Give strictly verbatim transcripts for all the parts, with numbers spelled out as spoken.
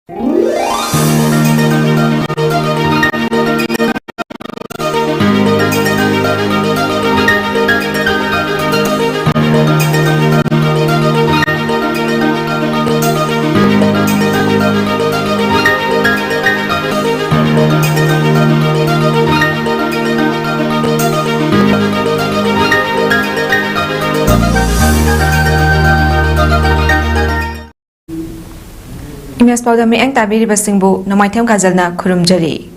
Image ꯄꯥꯎꯗ ꯃꯤꯠꯌꯦꯡ ꯇꯥꯕꯤꯔꯤꯕꯁꯤꯡꯕꯨ ꯅꯣꯡꯃꯥꯏꯊꯦꯝ ꯀꯥꯖꯜꯅ ꯈꯨꯔꯨꯝꯖꯔꯤ꯫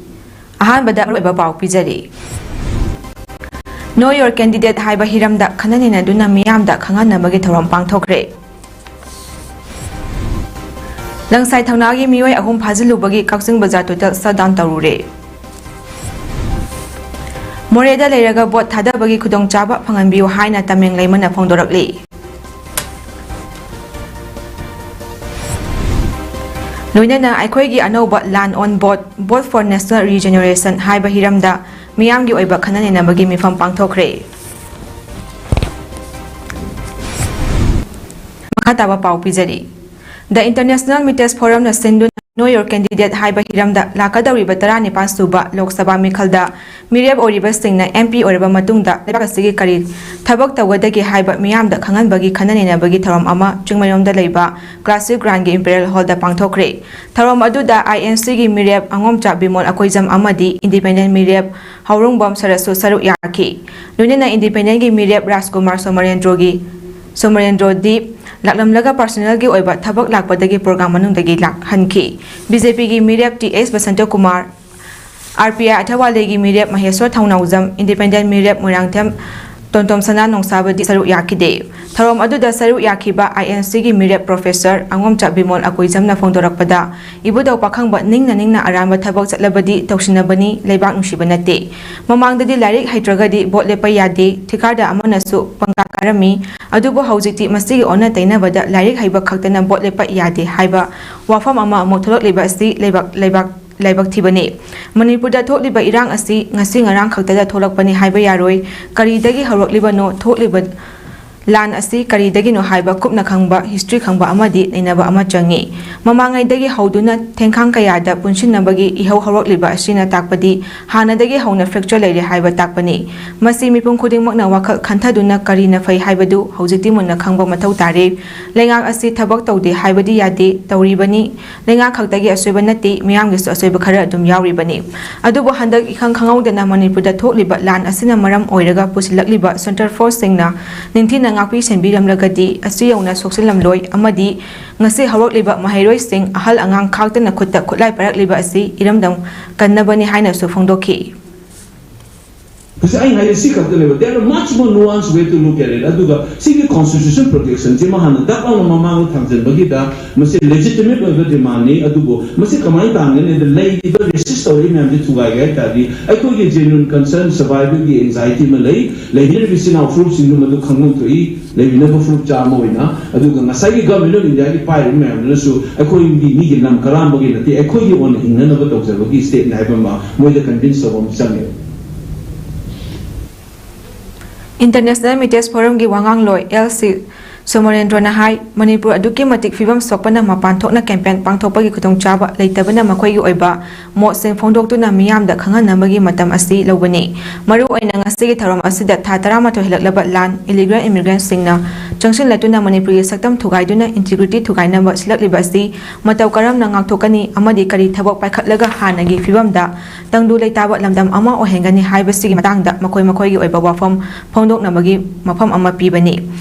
ꯑꯍꯥꯟꯕꯗ ꯃꯔꯨꯑꯣꯏꯕ ꯄꯥꯎ ꯄꯤꯖꯔꯤ꯫ Know Your Candidate ꯍꯥꯏꯕ ꯍꯤꯔꯝꯗ ꯈꯟꯅ ꯅꯩꯅꯗꯨꯅ ꯃꯤꯌꯥꯝꯗ ꯈꯪꯍꯟꯅꯕꯒꯤ ꯊꯧꯔꯝ ꯄꯥꯡꯊꯣꯛꯈ꯭ꯔꯦ꯫ ꯂꯪꯁꯥꯏ ꯊꯧꯅꯥꯒꯤ ꯃꯤꯑꯣꯏ ꯑꯍꯨꯝ ꯐꯥꯖꯤꯜꯂꯨꯕꯒꯤ ꯀꯛꯆꯤꯡ ꯕꯖꯥꯔ total shutdown ꯇꯧꯔꯨꯔꯦ꯫ ꯃꯣꯔꯦꯗ ꯂꯩꯔꯒ ꯚꯣꯠ ꯊꯥꯗꯕꯒꯤ ꯈꯨꯗꯣꯡꯆꯥꯕ ꯐꯪꯍꯟꯕꯤꯌꯨ ꯍꯥꯏꯅ ꯇꯃꯦꯡ ꯂꯩꯃꯅ ꯐꯣꯡꯗꯣꯔꯛꯂꯤ꯫ ꯂꯣꯏꯅꯅ ꯑꯩꯈꯣꯏꯒꯤ ꯑꯅꯧꯕ ꯂꯥꯟ on vote, Vote for National Regeneration ꯍꯥꯏꯕ ꯍꯤꯔꯝꯗ ꯃꯤꯌꯥꯝꯒꯤ ꯑꯣꯏꯕ ꯈꯟꯅ ꯅꯩꯅꯕꯒꯤ ꯃꯤꯐꯝ ꯄꯥꯡꯊꯣꯛꯈ꯭ꯔꯦ꯫ ꯃꯈꯥ ꯇꯥꯕ ꯄꯥꯎ ꯄꯤꯖꯔꯤ꯫ The International Mites Forumꯅ ꯁꯤꯟꯗꯨꯅ Know Your Candidate ꯍꯥꯏꯕ ꯍꯤꯔꯝꯗ ꯂꯥꯛꯀꯗꯧꯔꯤꯕ ꯇꯔꯥꯅꯤꯄꯥꯟ ꯁꯨꯕ ꯂꯣꯛ ꯁꯚꯥ ꯃꯤꯈꯜꯗ ꯃꯤꯔꯦꯞ ꯑꯣꯏꯔꯤꯕꯁꯤꯡꯅ M P ꯑꯣꯏꯔꯕ ꯃꯇꯨꯡꯗ ꯂꯩꯕꯥꯛ ꯑꯁꯤꯒꯤ ꯀꯔꯤ ꯊꯕꯛ ꯇꯧꯒꯗꯒꯦ ꯍꯥꯏꯕ ꯃꯤꯌꯥꯝꯗ ꯈꯪꯍꯟꯕꯒꯤ ꯈꯟꯅ ꯅꯩꯅꯕꯒꯤ ꯊꯧꯔꯝ ꯑꯃ ꯆꯤꯡꯃꯩꯔꯣꯡꯗ ꯂꯩꯕ Classic Grandꯒꯤ Imperial Hallꯗ ꯄꯥꯡꯊꯣꯛꯈ꯭ꯔꯦ꯫ ꯊꯧꯔꯝ ꯑꯗꯨꯗ I N Cꯒꯤ ꯃꯤꯔꯦꯞ ꯑꯉꯣꯝꯆꯥ ꯕꯤꯃꯣꯜ ꯑꯀꯣꯏꯖꯝ ꯑꯃꯗꯤ Independent ꯃꯤꯔꯦꯞ ꯍꯧꯔꯨꯡꯕꯝ ꯁꯔꯠꯁꯨ ꯁꯔꯨꯛ ꯌꯥꯈꯤ꯫ ꯂꯣꯏꯅꯅ Independentꯒꯤ ꯃꯤꯔꯦꯞ ꯔꯥꯖꯀꯨꯃꯥꯔ ꯁꯣꯃꯣꯔꯦꯟꯗ꯭ꯔꯣꯒꯤ, ꯁꯣꯃꯣꯔꯦꯟꯗ꯭ꯔꯣꯗꯤ ꯂꯥꯛꯂꯝꯂꯒ personalꯒꯤ ꯑꯣꯏꯕ ꯊꯕꯛ ꯂꯥꯛꯄꯗꯒꯤ program ꯃꯅꯨꯡꯗꯒꯤ ꯂꯥꯛꯍꯟꯈꯤ꯫ B J Pꯒꯤ ꯃꯤꯔꯦꯞ T H ꯕꯁꯟꯇꯀꯨꯃꯥꯔ, R P I ꯑꯊꯋꯥꯂꯦꯒꯤ ꯃꯤꯔꯦꯞ ꯃꯍꯦꯁꯣꯔ ꯊꯧꯅꯥꯎꯖꯝ, Independent ꯃꯤꯔꯦꯞ ꯃꯣꯏꯔꯥꯡꯊꯦꯝ ꯇꯣꯟꯇꯣꯝ ꯁꯅꯥ ꯅꯣꯡꯁꯥꯕꯗꯤ ꯁꯔꯨꯛ ꯌꯥꯈꯤꯗꯦ꯫ ꯊꯧꯔꯝ ꯑꯗꯨꯗ ꯁꯔꯨꯛ ꯌꯥꯈꯤꯕ I N Cꯒꯤ ꯃꯤꯔꯦꯞ Professor ꯑꯉꯣꯝꯆꯥ ꯕꯤꯃꯣꯜ ꯑꯀꯣꯏꯖꯝꯅ ꯐꯣꯡꯗꯣꯔꯛꯄꯗ, ꯏꯕꯨꯙꯧ ꯄꯥꯈꯪꯕ ꯅꯤꯡꯅ ꯅꯤꯡꯅ ꯑꯔꯥꯟꯕ ꯊꯕꯛ ꯆꯠꯂꯕꯗꯤ ꯇꯧꯁꯤꯟꯅꯕꯅꯤ, ꯂꯩꯕꯥꯛ ꯅꯨꯡꯁꯤꯕ ꯅꯠꯇꯦ꯫ ꯃꯃꯥꯡꯗꯗꯤ ꯂꯥꯏꯔꯤꯛ ꯍꯩꯇ꯭ꯔꯒꯗꯤ ꯚꯣꯠ ꯂꯦꯞꯄ ꯌꯥꯗꯦ, ꯊꯤꯀꯥꯗ ꯑꯃꯅꯁꯨ ꯄꯪꯀꯥ ꯀꯥꯔꯝꯃꯤ꯫ ꯑꯗꯨꯕꯨ ꯍꯧꯖꯤꯛꯇꯤ ꯃꯁꯤꯒꯤ ꯑꯣꯟꯅ ꯇꯩꯅꯕꯗ ꯂꯥꯏꯔꯤꯛ ꯍꯩꯕ ꯈꯛꯇꯅ ꯚꯣꯠ ꯂꯦꯞꯄ ꯌꯥꯗꯦ ꯍꯥꯏꯕ ꯋꯥꯐꯝ ꯑꯃ ꯑꯃꯨꯛ ꯊꯣꯛꯂꯛꯂꯤꯕ ꯑꯁꯤ ꯂꯩꯕꯥꯛ, ꯂꯩꯕꯥꯛ ꯂꯥꯏꯕꯛ ꯊꯤꯕꯅꯤ꯫ ꯃꯅꯤꯄꯨꯔꯗ ꯊꯣꯛꯂꯤꯕ ꯏꯔꯥꯡ ꯑꯁꯤ ꯉꯁꯤ ꯉꯔꯥꯡ ꯈꯛꯇꯗ ꯊꯣꯛꯂꯛꯄꯅꯤ ꯍꯥꯏꯕ ꯌꯥꯔꯣꯏ꯫ ꯀꯔꯤꯗꯒꯤ ꯍꯧꯔꯛꯂꯤꯕꯅꯣ? ꯊꯣꯛꯂꯤꯕ, ꯂꯥꯟ ꯑꯁꯤ ꯀꯔꯤꯗꯒꯤꯅꯣ ꯍꯥꯏꯕ ꯀꯨꯞꯅ ꯈꯪꯕ, ꯍꯤꯁꯇ꯭ꯔꯤ ꯈꯪꯕ ꯑꯃꯗꯤ ꯅꯩꯅꯕ ꯑꯃ ꯆꯪꯏ꯫ ꯃꯃꯥꯡꯉꯩꯗꯒꯤ ꯍꯧꯗꯨꯅ ꯊꯦꯡꯈꯥꯡ ꯀꯌꯥꯗ ꯄꯨꯟꯁꯤꯟꯅꯕꯒꯤ ꯏꯍꯧ ꯍꯧꯔꯛꯂꯤꯕ ꯑꯁꯤꯅ ꯇꯥꯛꯄꯗꯤ ꯍꯥꯟꯅꯗꯒꯤ ꯍꯧꯅ ꯐ꯭ꯔꯦꯛꯆꯔ ꯂꯩꯔꯦ ꯍꯥꯏꯕ ꯇꯥꯛꯄꯅꯤ꯫ ꯃꯁꯤ ꯃꯤꯄꯨꯝ ꯈꯨꯗꯤꯡꯃꯛꯅ ꯋꯥꯈꯜ ꯈꯟꯊꯗꯨꯅ ꯀꯔꯤꯅ ꯐꯩ ꯍꯥꯏꯕꯗꯨ ꯍꯧꯖꯤꯛꯇꯤ ꯃꯨꯟꯅ ꯈꯪꯕ ꯃꯊꯧ ꯇꯥꯔꯦ꯫ ꯂꯩꯉꯥꯛ ꯑꯁꯤ ꯊꯕꯛ ꯇꯧꯗꯦ ꯍꯥꯏꯕꯗꯤ ꯌꯥꯗꯦ, ꯇꯧꯔꯤꯕꯅꯤ꯫ ꯂꯩꯉꯥꯛ ꯈꯛꯇꯒꯤ ꯑꯁꯣꯏꯕ ꯅꯠꯇꯦ, ꯃꯤꯌꯥꯝꯒꯤꯁꯨ ꯑꯁꯣꯏꯕ ꯈꯔ ꯑꯗꯨꯝ ꯌꯥꯎꯔꯤꯕꯅꯤ꯫ ꯑꯗꯨꯕꯨ ꯍꯟꯗꯛ ꯏꯈꯪ ꯈꯪꯍꯧꯗꯅ ꯃꯅꯤꯄꯨꯔꯗ ꯊꯣꯛꯂꯤꯕ ꯂꯥꯟ ꯑꯁꯤꯅ ꯃꯔꯝ ꯑꯣꯏꯔꯒ ꯄꯨꯁꯤꯜꯂꯛꯂꯤꯕ ꯁꯦꯟꯇꯔ ꯐꯣꯔꯁꯁꯤꯡꯅ ꯅꯤꯡꯊꯤꯅ ꯉꯥꯛꯄꯤ ꯁꯦꯟꯕꯤꯔꯝꯂꯒꯗꯤ ꯑꯁꯤ ꯌꯧꯅ ꯁꯣꯛꯆꯤꯜꯂꯝꯂꯣꯏ ꯑꯃꯗꯤ ꯉꯁꯤ ꯍꯧꯔꯛꯂꯤꯕ ꯃꯍꯩꯔꯣꯏꯁꯤꯡ, ꯑꯍꯜ ꯑꯉꯥꯡ ꯈꯥꯛꯇꯅ ꯈꯨꯠꯇ ꯈꯨꯠꯂꯥꯏ ꯄꯥꯏꯔꯛꯂꯤꯕ ꯑꯁꯤ ꯏꯔꯝꯗꯝ ꯀꯟꯅꯕꯅꯤ ꯍꯥꯏꯅꯁꯨ ꯐꯣꯡꯗꯣꯛꯈꯤ꯫ ꯍꯧꯖꯤꯛ ꯑꯩꯅ ꯍꯥꯏꯔꯤ ꯁꯤ ꯈꯛꯇꯅꯦꯕ꯫ There are much more nuanced way to look at it. ꯑꯗꯨꯒ ꯁꯤꯒꯤ constitution protection ꯁꯤꯃ ꯍꯥꯟꯅ ꯗꯛ ꯂꯥꯎꯅ ꯃꯃꯥꯡꯗ ꯊꯝꯖꯤꯟꯕꯒꯤꯗ ꯃꯁꯤ legitimate ꯑꯣꯏꯕ demandꯅꯤ꯫ ꯑꯗꯨꯕꯨ ꯃꯁꯤ ꯀꯃꯥꯏꯅ ꯇꯥꯟꯒꯅꯤ ꯍꯥꯏꯗ ꯂꯩꯔꯤꯕ resist ꯇꯧꯔꯛꯏ ꯃꯌꯥꯝꯁꯦ ꯊꯨꯒꯥꯏꯒꯦ ꯍꯥꯏ ꯇꯥꯔꯗꯤ ꯑꯩꯈꯣꯏꯒꯤ genuine concern, survivalꯒꯤ anxiety ꯑꯃ ꯂꯩ꯫ ꯂꯩꯃꯤꯟꯅꯔꯤꯕ ꯏꯆꯤꯟ ꯏꯅꯥꯎ ꯐꯨꯔꯨꯞꯁꯤꯡꯗꯨ ꯃꯗꯨ ꯈꯪꯐꯝ ꯊꯣꯛꯏ꯫ ꯂꯩꯃꯤꯟꯅꯕ ꯐꯨꯔꯨꯞ ꯆꯥꯝꯃ ꯑꯣꯏꯅ꯫ ꯑꯗꯨꯒ ꯉꯁꯥꯏꯒꯤ Government of Indiaꯒꯤ ꯄꯥꯏꯔꯤꯕ ꯃꯌꯥꯝꯗꯨꯅꯁꯨ ꯑꯩꯈꯣꯏꯒꯤ ꯃꯤꯒꯤ ꯂꯝ ꯀꯔꯥꯝꯕꯒꯤ ꯅꯠꯇꯦ, ꯑꯩꯈꯣꯏꯒꯤ ꯑꯣꯏꯅ ꯍꯤꯡꯅꯅꯕ ꯇꯧꯖꯕꯒꯤ stateꯅꯤ ꯍꯥꯏꯕ ꯑꯃ ꯃꯣꯏꯗ convince ꯇꯧꯕ ꯑꯃ ꯆꯪꯉꯦꯕ꯫ International Metis Forumꯒꯤ ꯋꯥꯉꯥꯡꯂꯣꯏ ꯑꯦꯜ ꯁꯤ ꯁꯣꯃꯔꯦꯟꯗ꯭ꯔꯣꯅ ꯍꯥꯏ, ꯃꯅꯤꯄꯨꯔ ꯑꯗꯨꯛꯀꯤ ꯃꯇꯤꯛ ꯐꯤꯕꯝ ꯁꯣꯛꯄꯅ ꯃꯄꯥꯟ ꯊꯣꯛꯅ campaign ꯄꯥꯡꯊꯣꯛꯄꯒꯤ ꯈꯨꯗꯣꯡꯆꯥꯕ ꯂꯩꯇꯕꯅ ꯃꯈꯣꯏꯒꯤ ꯑꯣꯏꯕ ꯃꯣꯠꯁꯤꯡ ꯐꯣꯡꯗꯣꯛꯇꯨꯅ ꯃꯤꯌꯥꯝꯗ ꯈꯪꯍꯟꯅꯕꯒꯤ ꯃꯇꯝ ꯑꯁꯤ ꯂꯧꯕꯅꯤ꯫ ꯃꯔꯨꯑꯣꯏꯅ ꯉꯁꯤꯒꯤ ꯊꯧꯔꯝ ꯑꯁꯤꯗ ꯊꯥ ꯇꯔꯥꯃꯥꯊꯣꯏ ꯍꯦꯜꯂꯛꯂꯕ ꯂꯥꯟ, illegal immigrantꯁꯤꯡꯅ ꯆꯪꯁꯤꯜꯂꯛꯇꯨꯅ ꯃꯅꯤꯄꯨꯔꯒꯤ ꯁꯛꯇꯝ ꯊꯨꯒꯥꯏꯗꯨꯅ integrity ꯊꯨꯒꯥꯏꯅꯕ ꯁꯤꯜꯂꯛꯂꯤꯕ ꯑꯁꯤ ꯃꯇꯧ ꯀꯔꯝꯅ ꯉꯥꯛꯊꯣꯛꯀꯅꯤ ꯑꯃꯗꯤ ꯀꯔꯤ ꯊꯕꯛ ꯄꯥꯏꯈꯠꯂꯒ ꯍꯥꯟꯅꯒꯤ ꯐꯤꯕꯝꯗ ꯇꯪꯗꯨ ꯂꯩꯇꯥꯕ ꯂꯝꯗꯝ ꯑꯃ ꯑꯣꯏꯍꯟꯒꯅꯤ ꯍꯥꯏꯕꯁꯤꯒꯤ ꯃꯇꯥꯡꯗ ꯃꯈꯣꯏ ꯃꯈꯣꯏꯒꯤ ꯑꯣꯏꯕ ꯋꯥꯐꯝ ꯐꯣꯡꯗꯣꯛꯅꯕꯒꯤ ꯃꯐꯝ ꯑꯃ ꯄꯤꯕꯅꯤ꯫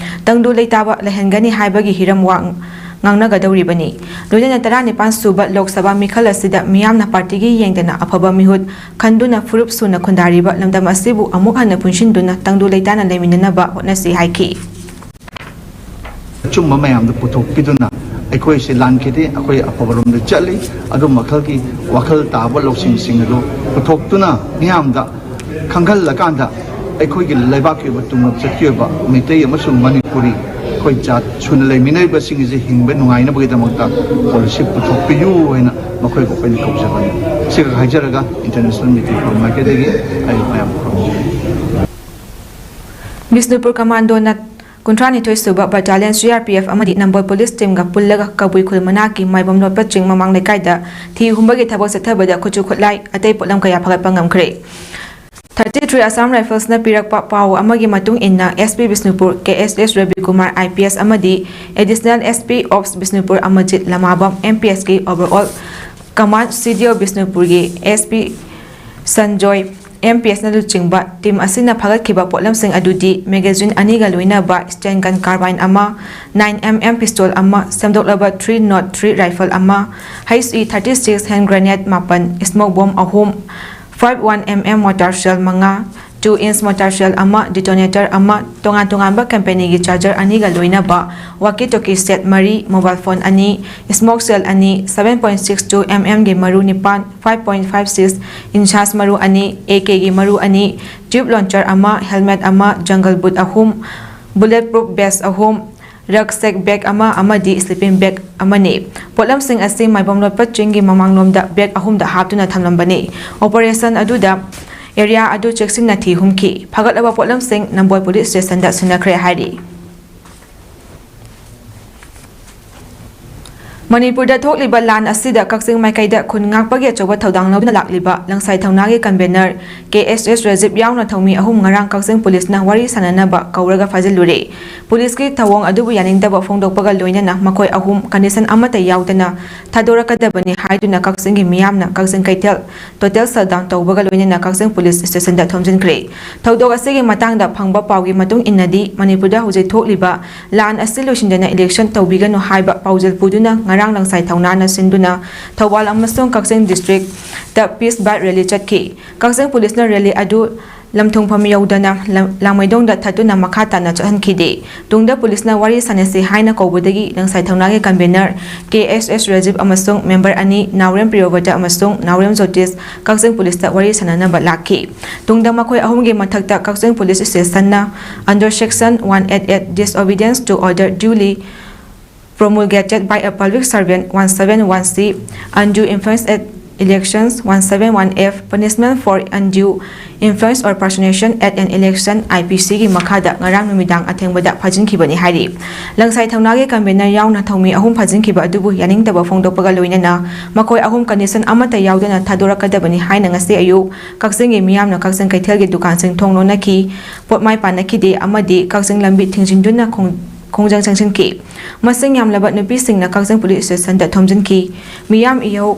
ꯇꯪꯗꯨ ꯂꯩꯇꯥꯕ ꯂꯩꯍꯟꯒꯅꯤ ꯍꯥꯏꯕꯒꯤ ꯍꯤꯔꯝ ꯋꯥ ꯉꯥꯡꯅꯒꯗꯧꯔꯤꯕꯅꯤ꯫ ꯂꯣꯏꯅꯅ ꯇꯔꯥꯅꯤꯄꯥꯟ ꯁꯨꯕ ꯂꯣꯛ ꯁꯚꯥ ꯃꯤꯈꯜ ꯑꯁꯤꯗ ꯃꯤꯌꯥꯝꯅ ꯄꯥꯔꯇꯤꯒꯤ ꯌꯦꯡꯗꯅ ꯑꯐꯕ ꯃꯤꯍꯨꯠ ꯈꯟꯗꯨꯅ ꯐꯨꯔꯨꯞ ꯁꯨꯅ ꯈꯨꯟꯗꯥꯔꯤꯕ ꯂꯝꯗꯝ ꯑꯁꯤꯕꯨ ꯑꯃꯨꯛ ꯍꯟꯅ ꯄꯨꯟꯁꯤꯟꯗꯨꯅ ꯇꯪꯗꯨ ꯂꯩꯇꯥꯅ ꯂꯩꯃꯤꯟꯅꯅꯕ ꯍꯣꯠꯅꯁꯤ ꯍꯥꯏꯈꯤ꯫ ꯑꯆꯨꯝꯕ ꯃꯌꯥꯝꯗꯨ ꯄꯨꯊꯣꯛꯄꯤꯗꯨꯅ ꯑꯩꯈꯣꯏꯁꯦ ꯂꯥꯟꯈꯤꯗꯦ, ꯑꯩꯈꯣꯏ ꯑꯐꯕꯔꯣꯝꯗ ꯆꯠꯂꯤ꯫ ꯑꯗꯨꯝꯕ ꯃꯈꯜꯒꯤ ꯋꯥꯈꯜ ꯇꯥꯕ ꯂꯧꯁꯤꯡꯁꯤꯡ ꯑꯗꯨ ꯄꯨꯊꯣꯛꯇꯨꯅ ꯃꯤꯌꯥꯝꯗ ꯈꯪꯍꯜꯂꯀꯥꯟꯗ ꯑꯩꯈꯣꯏꯒꯤ ꯂꯩꯕꯥꯛꯀꯤ ꯑꯣꯏꯕ ꯇꯨꯡꯂꯞ ꯆꯠꯀꯤ ꯑꯣꯏꯕ ꯃꯩꯇꯩ ꯑꯃꯁꯨꯡ ꯃꯅꯤꯄꯨꯔꯤ ꯑꯩꯈꯣꯏ ꯖꯥꯠ ꯁꯨꯅ ꯂꯩꯃꯤꯟꯅꯔꯤꯕꯁꯤꯡ ꯑꯁꯤ ꯍꯤꯡꯕ ꯅꯨꯡꯉꯥꯏꯅꯕꯒꯤꯗꯃꯛꯇ ꯄꯣꯂꯤꯁꯤ ꯄꯨꯊꯣꯛꯄꯤꯌꯨ ꯍꯥꯏꯅ ꯃꯈꯣꯏꯕꯨ ꯑꯩꯈꯣꯏꯅ ꯀꯧꯖꯕꯅꯤ꯫ ꯁꯤꯈꯛ ꯍꯥꯏꯖꯔꯒ International Metis Forum ꯃꯥꯏꯀꯩꯗꯒꯤ ꯑꯩ ꯃꯌꯥꯝ ꯈꯨꯔꯨꯝꯖꯔꯤ꯫ ꯕꯤꯁꯅꯨꯄꯨꯔ ꯀꯃꯥꯟꯗꯣꯅ ꯀꯨꯟꯊ꯭ꯔꯥꯅꯤꯊꯣꯏ ꯁꯨꯕ Battalion C R P F ꯑꯃꯗꯤ ꯅꯝꯕꯣꯜ Police Teamꯒ ꯄꯨꯜꯂꯒ ꯀꯕꯨꯏ ꯈꯨꯜ ꯃꯅꯥꯛꯀꯤ ꯃꯥꯏꯕꯝ ꯂꯣꯠꯄ ꯆꯤꯡ ꯃꯃꯥꯡ ꯂꯩꯀꯥꯏꯗ ꯊꯤ ꯍꯨꯝꯕꯒꯤ ꯊꯕꯛ ꯆꯠꯊꯕꯗ ꯈꯨꯠꯁꯨ ꯈꯨꯠꯂꯥꯏ ꯑꯇꯩ ꯄꯣꯠꯂꯝ ꯀꯌꯥ ꯐꯒꯠꯄ ꯉꯝꯈ꯭ꯔꯦ꯫ Thirty three Assam Riflesꯅ ꯄꯤꯔꯛꯄ ꯄꯥꯎ ꯑꯃꯒꯤ ꯃꯇꯨꯡ ꯏꯟꯅ, S P Bishnupur K S S ꯔꯕꯤꯀꯨꯃꯥꯔ I P S ꯑꯃꯗꯤ Additional S P Ops Bishnupur ꯑꯃꯖꯤꯠ ꯂꯃꯥꯕꯝ, M P Sꯀꯤ Overall Command C D O ꯕꯤꯁꯅꯨꯄꯨꯔꯒꯤ S P Sanjoy, M P Sꯅ ꯂꯨꯆꯤꯡꯕ team ꯑꯁꯤꯅ ꯐꯥꯒꯠꯈꯤꯕ ꯄꯣꯠꯂꯝꯁꯤꯡ ꯑꯗꯨꯗꯤ magazine ꯑꯅꯤꯒ ꯂꯣꯏꯅꯕ stun gun carbine ꯑꯃ, nine M M pistol ꯑꯃ, ꯁꯦꯝꯗꯣꯛꯂꯕ three nought three rifle ꯑꯃ, H E thirty six hand grenade ꯃꯥꯄꯟ, smoke bomb ꯑꯍꯨꯝ, five one M M mortar shell ꯃꯉꯥ, two inch mortar shell ꯑꯃ, detonator ꯑꯃ, ꯇꯣꯉꯥꯟ ꯇꯣꯉꯥꯟꯕ companyꯒꯤ charger ꯑꯅꯤꯒ ꯂꯣꯏꯅꯕ walkie talkie set ꯃꯔꯤ, mobile phone ꯑꯅꯤ, smoke shell ꯑꯅꯤ, seven point six two M M ꯒꯤ ꯃꯔꯨ ꯅꯤꯄꯥꯟ, five point five six inches ꯃꯔꯨ ꯑꯅꯤ, A Kꯒꯤ ꯃꯔꯨ ꯑꯅꯤ, tube launcher ꯑꯃ, helmet ꯑꯃ, jungle boot ꯑꯍꯨꯝ, bullet proof vest ꯑꯍꯨꯝ, rucksack bag ꯑꯃ ꯑꯃꯗꯤ sleeping bag ꯑꯃꯅꯤ꯫ ꯄꯣꯠꯂꯝꯁꯤꯡ ꯑꯁꯤ ꯃꯥꯏꯕꯝ ꯂꯣꯠꯄ ꯆꯤꯡꯒꯤ ꯃꯃꯥꯡꯂꯣꯝꯗ bag ꯑꯍꯨꯝꯗ ꯍꯥꯞꯇꯨꯅ ꯊꯝꯂꯝꯕꯅꯤ꯫ Operation ꯑꯗꯨꯗ area ꯑꯗꯨ ꯆꯦꯛꯁꯤꯟꯅ ꯊꯤ ꯍꯨꯝꯈꯤ꯫ ꯐꯒꯠꯂꯕ ꯄꯣꯠꯂꯝꯁꯤꯡ ꯅꯝꯕꯣꯜ Police Stationꯗ ꯁꯤꯟꯅꯈ꯭ꯔꯦ ꯍꯥꯏꯔꯤ꯫ ꯃꯅꯤꯄꯨꯔꯗ ꯊꯣꯛꯂꯤꯕ ꯂꯥꯟ ꯑꯁꯤꯗ ꯀꯛꯆꯤꯡ ꯃꯥꯏꯀꯩꯗ ꯈꯨꯟ ꯉꯥꯛꯄꯒꯤ ꯑꯆꯧꯕ ꯊꯧꯗꯥꯡ ꯂꯧꯗꯨꯅ ꯂꯥꯛꯂꯤꯕ ꯂꯪꯁꯥꯏ ꯊꯧꯅꯥꯒꯤ convener K S S Rajiv ꯌꯥꯎꯅ ꯊꯧꯃꯤ ꯑꯍꯨꯝ ꯉꯔꯥꯡ ꯀꯛꯆꯤꯡ ꯄꯨꯂꯤꯁꯅ ꯋꯥꯔꯤ ꯁꯥꯅꯅꯕ ꯀꯧꯔꯒ ꯐꯥꯖꯤꯜꯂꯨꯔꯦ꯫ ꯄꯨꯂꯤꯁꯀꯤ ꯊꯧꯑꯣꯡ ꯑꯗꯨꯕꯨ ꯌꯥꯅꯤꯡꯗꯕ ꯐꯣꯡꯗꯣꯛꯄꯒ ꯂꯣꯏꯅꯅ ꯃꯈꯣꯏ ꯑꯍꯨꯝ condition ꯑꯃꯠꯇ ꯌꯥꯎꯗꯅ ꯊꯥꯗꯣꯔꯛꯀꯗꯕꯅꯤ ꯍꯥꯏꯗꯨꯅ ꯀꯛꯆꯤꯡꯒꯤ ꯃꯤꯌꯥꯝꯅ ꯀꯛꯆꯤꯡ ꯀꯩꯊꯦꯜ total shutdown ꯇꯧꯕꯒ ꯂꯣꯏꯅꯅ ꯀꯛꯆꯤꯡ ꯄꯨꯂꯤꯁ stationꯗ ꯊꯣꯝꯖꯤꯟꯈ꯭ꯔꯦ꯫ ꯊꯧꯗꯣꯛ ꯑꯁꯤꯒꯤ ꯃꯇꯥꯡꯗ ꯐꯪꯕ ꯄꯥꯎꯒꯤ ꯃꯇꯨꯡ ꯏꯟꯅꯗꯤ, ꯃꯅꯤꯄꯨꯔꯗ ꯍꯧꯖꯤꯛ ꯊꯣꯛꯂꯤꯕ ꯂꯥꯟ ꯑꯁꯤ ꯂꯣꯏꯁꯤꯟꯗꯅ election ꯇꯧꯕꯤꯒꯅꯨ ꯍꯥꯏꯕ ꯄꯥꯎꯖꯦꯜ ꯄꯨꯗꯨꯅ ꯉꯔꯥꯡ ꯂꯪꯁꯥꯏ ꯊꯧꯅꯥꯅ ꯁꯤꯟꯗꯨꯅ ꯊꯧꯕꯥꯜ ꯑꯃꯁꯨꯡ ꯀꯛꯆꯤꯡ districtꯇ peace bike rally ꯆꯠꯈꯤ꯫ ꯀꯛꯆꯤꯡ ꯄꯨꯂꯤꯁꯅ rally ꯑꯗꯨ ꯂꯝꯊꯨꯡꯐꯝ ꯌꯧꯗꯅ ꯂꯝ-, ꯂꯥꯡꯃꯩꯗꯣꯡꯗ ꯊꯠꯇꯨꯅ ꯃꯈꯥ ꯇꯥꯅ ꯆꯠꯍꯟꯈꯤꯗꯦ꯫ ꯇꯨꯡꯗ ꯄꯨꯂꯤꯁꯅ ꯋꯥꯔꯤ ꯁꯥꯅꯁꯤ ꯍꯥꯏꯅ ꯀꯧꯕꯗꯒꯤ ꯂꯪꯁꯥꯏ ꯊꯧꯅꯥꯒꯤ convener K S S Rajiv ꯑꯃꯁꯨꯡ member ꯑꯅꯤ ꯅꯥꯎꯔꯦꯝ ꯄ꯭ꯔꯤꯌꯣꯕ꯭ꯔꯇ ꯑꯃꯁꯨꯡ ꯅꯥꯎꯔꯦꯝ ꯖꯣꯇꯤꯁ ꯀꯛꯆꯤꯡ ꯄꯨꯂꯤꯁꯇ ꯋꯥꯔꯤ ꯁꯥꯅꯅꯕ ꯂꯥꯛꯈꯤ꯫ ꯇꯨꯡꯗ ꯃꯈꯣꯏ ꯑꯍꯨꯝꯒꯤ ꯃꯊꯛꯇ ꯀꯛꯆꯤꯡ police stationꯅ under section one eight eight disobedience to order duly promulgated by a public servant one seven one C, undue influence at Elections one seven one F, Punishment for Undue Influence or Personation at an Election, I P C ꯒꯤ ꯃꯈꯥꯗ ꯉꯔꯥꯡ ꯅꯨꯃꯤꯗꯥꯡ ꯑꯊꯦꯡꯕꯗ ꯐꯥꯖꯤꯟꯈꯤꯕꯅꯤ ꯍꯥꯏꯔꯤ꯫ ꯂꯪꯁꯥꯏ ꯊꯧꯅꯥꯒꯤ convener ꯌꯥꯎꯅ ꯊꯧꯃꯤ ꯑꯍꯨꯝ ꯐꯥꯖꯤꯟꯈꯤꯕ ꯑꯗꯨꯕꯨ ꯌꯥꯅꯤꯡꯗꯕ ꯐꯣꯡꯗꯣꯛꯄꯒ ꯂꯣꯏꯅꯅ ꯃꯈꯣꯏ ꯑꯍꯨꯝ condition ꯑꯃꯠꯇ ꯌꯥꯎꯗꯅ ꯊꯥꯗꯣꯔꯛꯀꯗꯕꯅꯤ ꯍꯥꯏꯅ ꯉꯁꯤ ꯑꯌꯨꯛ ꯀꯛꯆꯤꯡꯒꯤ ꯃꯤꯌꯥꯝꯅ ꯀꯛꯆꯤꯡ ꯀꯩꯊꯦꯜꯒꯤ ꯗꯨꯀꯥꯟꯁꯤꯡ ꯊꯣꯡ ꯂꯣꯟꯅꯈꯤ, ꯄꯣꯠꯃꯥꯏ ꯄꯥꯟꯅꯈꯤꯗꯦ ꯑꯃꯗꯤ ꯀꯛꯆꯤꯡ ꯂꯝꯕꯤ ꯊꯤꯡꯖꯤꯟꯗꯨꯅ ꯈꯣꯡ-, ꯈꯣꯡꯖꯪ ꯆꯪꯁꯤꯟꯈꯤ꯫ ꯃꯁꯤꯡ ꯌꯥꯝꯂꯕ ꯅꯨꯄꯤꯁꯤꯡꯅ ꯀꯛꯆꯤꯡ police station ꯗ ꯊꯣꯝꯖꯤꯟꯈꯤ꯫ ꯃꯤꯌꯥꯝ ꯏꯍꯧ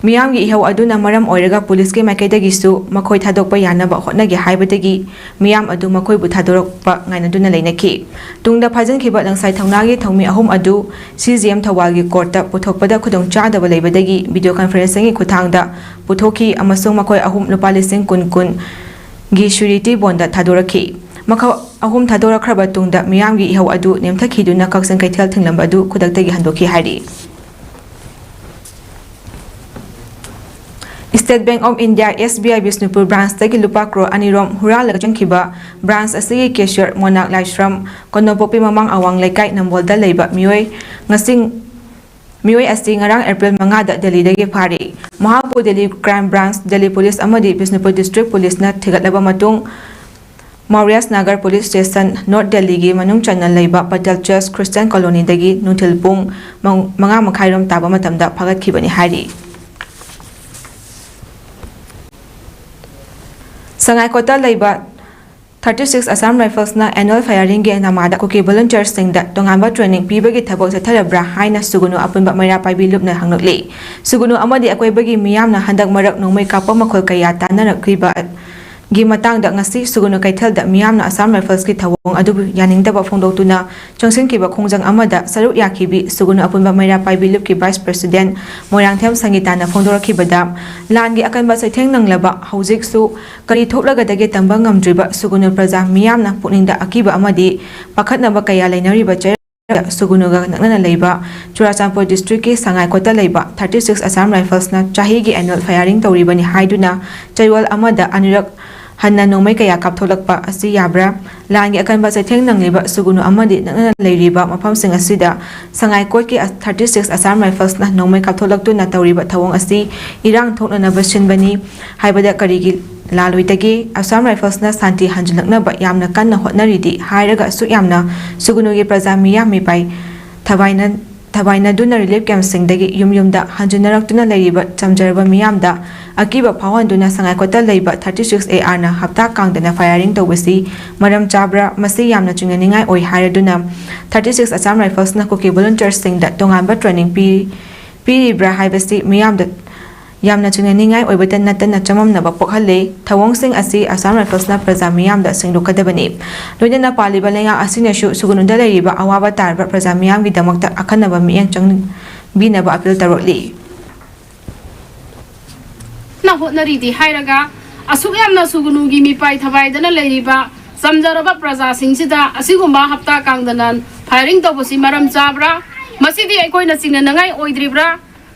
ꯃꯤꯌꯥꯝꯒꯤ ꯏꯍꯧ ꯑꯗꯨꯅ ꯃꯔꯝ ꯑꯣꯏꯔꯒ police ꯀꯤ ꯃꯥꯏꯀꯩꯗꯒꯤꯁꯨ ꯃꯈꯣꯏ ꯊꯥꯗꯣꯛꯄ ꯌꯥꯅꯕ ꯍꯣꯠꯅꯒꯦ ꯍꯥꯏꯕꯗꯒꯤ ꯃꯤꯌꯥꯝ ꯑꯗꯨ ꯃꯈꯣꯏꯕꯨ ꯊꯥꯗꯣꯔꯛꯄ ꯉꯥꯏꯅꯗꯨꯅ ꯂꯩꯅꯈꯤ꯫ ꯇꯨꯡꯗ ꯐꯥꯖꯤꯟꯈꯤꯕ ꯂꯪꯁꯥꯏ ꯊꯧꯅꯥꯒꯤ ꯊꯧꯃꯤ ꯑꯍꯨꯝ ꯑꯗꯨ C J M ꯊꯧꯕꯥꯜꯒꯤ court ꯇ ꯄꯨꯊꯣꯛꯄꯗ ꯈꯨꯗꯣꯡꯆꯥꯗꯕ ꯂꯩꯕꯗꯒꯤ video conferencing ꯒꯤ ꯈꯨꯠꯊꯥꯡꯗ ꯄꯨꯊꯣꯛꯈꯤ ꯑꯃꯁꯨꯡ ꯃꯈꯣꯏ ꯑꯍꯨꯝ ꯂꯨꯄꯥ ꯂꯤꯁꯤꯡ ꯀꯨꯟ ꯀꯨꯟ ꯒꯤ surety bond ꯊꯥꯗꯣꯔꯛꯈꯤ꯫ ꯃꯈꯣꯏ ꯑꯍꯨꯝ ꯊꯥꯗꯣꯔꯛꯈ꯭ꯔꯕ ꯇꯨꯡꯗ ꯃꯤꯌꯥꯝꯒꯤ ꯏꯍꯧ ꯑꯗꯨ ꯅꯦꯝꯊꯈꯤꯗꯨꯅ ꯀꯛꯆꯤꯡ ꯀꯩꯊꯦꯜ ꯊꯤꯡꯂꯝꯕ ꯑꯗꯨ ꯈꯨꯗꯛꯇꯒꯤ ꯍꯟꯗꯣꯛꯈꯤ ꯍꯥꯏꯔꯤ꯫ State Bank of India, S B I Bishnupur branch ꯇꯒꯤ ꯂꯨꯄꯥ ꯀ꯭ꯔꯣꯔ ꯑꯅꯤ ꯔꯣꯝ ꯍꯨꯔꯥꯜꯂꯒ ꯆꯪꯈꯤꯕ branch ꯑꯁꯤꯒꯤ cashier ꯃꯣꯅꯥꯛ ꯂꯥꯏꯁ꯭ꯔꯝ, ꯀꯣꯟꯅꯣꯄꯣꯛꯄꯤ ꯃꯃꯥꯡ ꯑꯋꯥꯡ ꯂꯩꯀꯥꯏ ꯅꯝꯕꯣꯜꯗ ꯂꯩꯕ ꯃꯤꯑꯣꯏ ꯉꯁꯤ, ꯃꯤꯑꯣꯏ ꯑꯁꯤ ꯉꯔꯥꯡ April ꯃꯉꯥꯗ ꯗꯦꯜꯂꯤꯗꯒꯤ ꯐꯥꯔꯤ꯫ ꯃꯍꯥꯛꯄꯨ Delhi Crime Branch, Delhi Police ꯑꯃꯗꯤ ꯕꯤꯁꯅꯨꯄꯨꯔ District Police ꯅ ꯊꯤꯒꯠꯂꯕ ꯃꯇꯨꯡ, ꯃꯧꯔꯤꯌꯥꯁ Nagar Police Station, North Delhi ꯒꯤ ꯃꯅꯨꯡ ꯆꯟꯅ ꯂꯩꯕ Patel Church Christian Colony ꯗꯒꯤ ꯅꯨꯡꯊꯤꯜ ꯄꯨꯡ ꯃꯪ-, ꯃꯉꯥ ꯃꯈꯥꯏꯔꯣꯝ ꯇꯥꯕ ꯃꯇꯝꯗ ꯐꯥꯒꯠꯈꯤꯕꯅꯤ ꯍꯥꯏꯔꯤ꯫ ꯁꯉꯥꯏꯀꯣꯠꯇ ꯂꯩꯕ thirty six Assam Rifles ꯅ annual firing ꯒꯤ ꯅꯃꯥꯗ ꯀꯨꯀꯤ volunteer ꯁꯤꯡꯗ ꯇꯣꯉꯥꯟꯕ training ꯄꯤꯕꯒꯤ ꯊꯕꯛ ꯆꯠꯊꯔꯕ꯭ꯔꯥ ꯍꯥꯏꯅ ꯁꯨꯒꯨꯅꯨ ꯑꯄꯨꯟꯕ ꯃꯩꯔꯥ ꯄꯥꯏꯕꯤ ꯂꯨꯞꯅ ꯍꯪꯂꯛꯂꯤ꯫ ꯁꯨꯒꯨꯅꯨ ꯑꯃꯗꯤ ꯑꯀꯣꯏꯕꯒꯤ ꯃꯤꯌꯥꯝꯅ ꯍꯟꯗꯛ ꯃꯔꯛ ꯅꯣꯡꯃꯩ ꯀꯥꯞꯄ ꯃꯈꯣꯜ ꯀꯌꯥ ꯇꯥꯅꯔꯛꯂꯤꯕ ꯒꯤ ꯃꯇꯥꯡꯗ ꯉꯁꯤ ꯁꯨꯒꯨꯅꯨ ꯀꯩꯊꯦꯜꯗ ꯃꯤꯌꯥꯝꯅ Assam Rifles ꯀꯤ ꯊꯧꯑꯣꯡ ꯑꯗꯨꯕꯨ ꯌꯥꯅꯤꯡꯗꯕ ꯐꯣꯡꯗꯣꯛꯇꯨꯅ ꯆꯪꯁꯤꯟꯈꯤꯕ ꯈꯣꯡꯖꯪ ꯑꯃꯗ ꯁꯔꯨꯛ ꯌꯥꯈꯤꯕꯤ ꯁꯨꯒꯨꯅꯨ ꯑꯄꯨꯟꯕ ꯃꯩꯔꯥ ꯄꯥꯏꯕꯤ ꯂꯨꯞꯀꯤ Vice President ꯃꯣꯏꯔꯥꯡꯊꯦꯝ ꯁꯪꯒꯤꯇꯥꯅ ꯐꯣꯡꯗꯣꯔꯛꯈꯤꯕꯗ, ꯂꯥꯟꯒꯤ ꯑꯀꯟꯕ ꯆꯩꯊꯦꯡ ꯅꯪꯂꯕ ꯍꯧꯖꯤꯛꯁꯨ ꯀꯔꯤ ꯊꯣꯛꯂꯒꯗꯒꯦ ꯇꯝꯕ ꯉꯝꯗ꯭ꯔꯤꯕ ꯁꯨꯒꯨꯅꯨ ꯄ꯭ꯔꯖꯥ ꯃꯤꯌꯥꯝꯅ ꯄꯨꯛꯅꯤꯡꯗ ꯑꯀꯤꯕ ꯑꯃꯗꯤ ꯄꯥꯈꯠꯅꯕ ꯀꯌꯥ ꯂꯩꯅꯔꯤꯕ ꯆꯩꯔꯥꯛ ꯁꯨꯒꯨꯅꯨꯒ ꯅꯛꯅꯅ ꯂꯩꯕ ꯆꯨꯔꯥꯆꯥꯟꯄꯨꯔ District ꯀꯤ ꯁꯉꯥꯏꯀꯣꯠꯇ ꯂꯩꯕ thirty six Assam Rifles ꯅ ꯆꯍꯤꯒꯤ annual firing ꯇꯧꯔꯤꯕꯅꯤ ꯍꯥꯏꯗꯨꯅ ꯆꯌꯣꯜ ꯑꯃꯗ ꯑꯅꯤꯔꯛ ꯍꯟꯅ ꯅꯣꯡꯃꯩ ꯀꯌꯥ ꯀꯥꯞꯊꯣꯛꯂꯛꯄ ꯑꯁꯤ ꯌꯥꯕ꯭ꯔꯥ? ꯂꯥꯟꯒꯤ ꯑꯀꯟꯕ ꯆꯩꯊꯦꯡ ꯅꯪꯂꯤꯕ ꯁꯨꯒꯨꯅꯨ ꯑꯃꯗꯤ ꯅꯛꯅꯅ ꯂꯩꯔꯤꯕ ꯃꯐꯝꯁꯤꯡ ꯑꯁꯤꯗ ꯁꯉꯥꯏ ꯀꯣꯠꯀꯤ thirty six Assam Riflesꯅ ꯅꯣꯡꯃꯩ ꯀꯥꯞꯊꯣꯛꯂꯛꯇꯨꯅ ꯇꯧꯔꯤꯕ ꯊꯧꯑꯣꯡ ꯑꯁꯤ ꯏꯔꯥꯡ ꯊꯣꯛꯅꯅꯕ ꯁꯤꯟꯕꯅꯤ ꯍꯥꯏꯕꯗ ꯀꯔꯤꯒꯤ ꯂꯥꯜꯂꯣꯏꯗꯒꯦ? Assam Riflesꯅ ꯁꯥꯟꯇꯤ ꯍꯟꯖꯤꯜꯂꯛꯅꯕ ꯌꯥꯝꯅ ꯀꯟꯅ ꯍꯣꯠꯅꯔꯤꯗꯤ ꯍꯥꯏꯔꯒ ꯑꯁꯨꯛ ꯌꯥꯝꯅ ꯁꯨꯒꯨꯅꯨꯒꯤ ꯄ꯭ꯔꯖꯥ ꯃꯤꯌꯥꯝ ꯃꯤꯄꯥꯏ ꯊꯕꯥꯏꯅ ꯊꯕꯥꯏꯅꯗꯨꯅ relief campꯁꯤꯡꯗꯒꯤ ꯌꯨꯝ ꯌꯨꯝꯗ ꯍꯟꯖꯤꯟꯅꯔꯛꯇꯨꯅ ꯂꯩꯔꯤꯕ ꯆꯝꯖꯔꯕ ꯃꯤꯌꯥꯝꯗ ꯑꯀꯤꯕ ꯐꯥꯎꯍꯟꯗꯨꯅ ꯁꯉꯥꯏꯀꯣꯠꯇ ꯂꯩꯕ thirty six ARꯅ ꯍꯞꯇꯥ ꯀꯥꯡꯗꯅ firing ꯇꯧꯕꯁꯤ ꯃꯔꯝ ꯆꯥꯕ꯭ꯔꯥ? ꯃꯁꯤ ꯌꯥꯝꯅ ꯆꯤꯡꯅꯅꯤꯡꯉꯥꯏ ꯑꯣꯏ ꯍꯥꯏꯔꯗꯨꯅ thirty six Assam Riflesꯅ ꯀꯨꯀꯤ volunteerꯁꯤꯡꯗ ꯇꯣꯉꯥꯟꯕ training ꯄꯤ-, ꯄꯤꯔꯤꯕ꯭ꯔꯥ ꯍꯥꯏꯕꯁꯤ ꯃꯤꯌꯥꯝꯗ ꯌꯥꯝꯅ ꯆꯤꯡꯅꯅꯤꯡꯉꯥꯏ ꯑꯣꯏꯕꯇ ꯅꯠꯇꯅ ꯆꯃꯝꯅꯕ ꯄꯣꯛꯍꯜꯂꯦ꯫ ꯊꯧꯑꯣꯡꯁꯤꯡ ꯑꯁꯤ Assam Riflesꯅ ꯄ꯭ꯔꯖꯥ ꯃꯤꯌꯥꯝꯗ ꯁꯦꯡꯗꯣꯛꯀꯗꯕꯅꯤ꯫ ꯂꯣꯏꯅꯅ ꯄꯥꯜꯂꯤꯕ ꯂꯩꯉꯥꯛ ꯑꯁꯤꯅꯁꯨ ꯁꯨꯒꯨꯅꯨꯗ ꯂꯩꯔꯤꯕ ꯑꯋꯥꯕ ꯇꯥꯔꯕ ꯄ꯭ꯔꯖꯥ ꯃꯤꯌꯥꯝꯒꯤꯗꯃꯛꯇ ꯑꯈꯟꯅꯕ ꯃꯤꯠꯌꯦꯡ ꯆꯪꯕꯤꯅꯕ appeal ꯇꯧꯔꯛꯂꯤ꯫ ꯅ ꯍꯣꯠꯅꯔꯤꯗꯤ ꯍꯥꯏꯔꯒ ꯑꯁꯨꯛ ꯌꯥꯝꯅ ꯁꯨꯒꯨꯅꯨꯒꯤ ꯃꯤꯄꯥꯏ ꯊꯕꯥꯏꯗꯅ ꯂꯩꯔꯤꯕ ꯆꯝꯖꯔꯕ ꯄ꯭ꯔꯖꯥꯁꯤꯡꯁꯤꯗ ꯑꯁꯤꯒꯨꯝꯕ ꯍꯞꯇꯥ ꯀꯥꯡꯗꯅ firing ꯇꯧꯕꯁꯤ ꯃꯔꯝ ꯆꯥꯕ꯭ꯔꯥ? ꯃꯁꯤꯗꯤ ꯑꯩꯈꯣꯏꯅ ꯆꯤꯡꯅꯅꯉꯥꯏ ꯑꯣꯏꯗ꯭ꯔꯤꯕ꯭ꯔꯥ?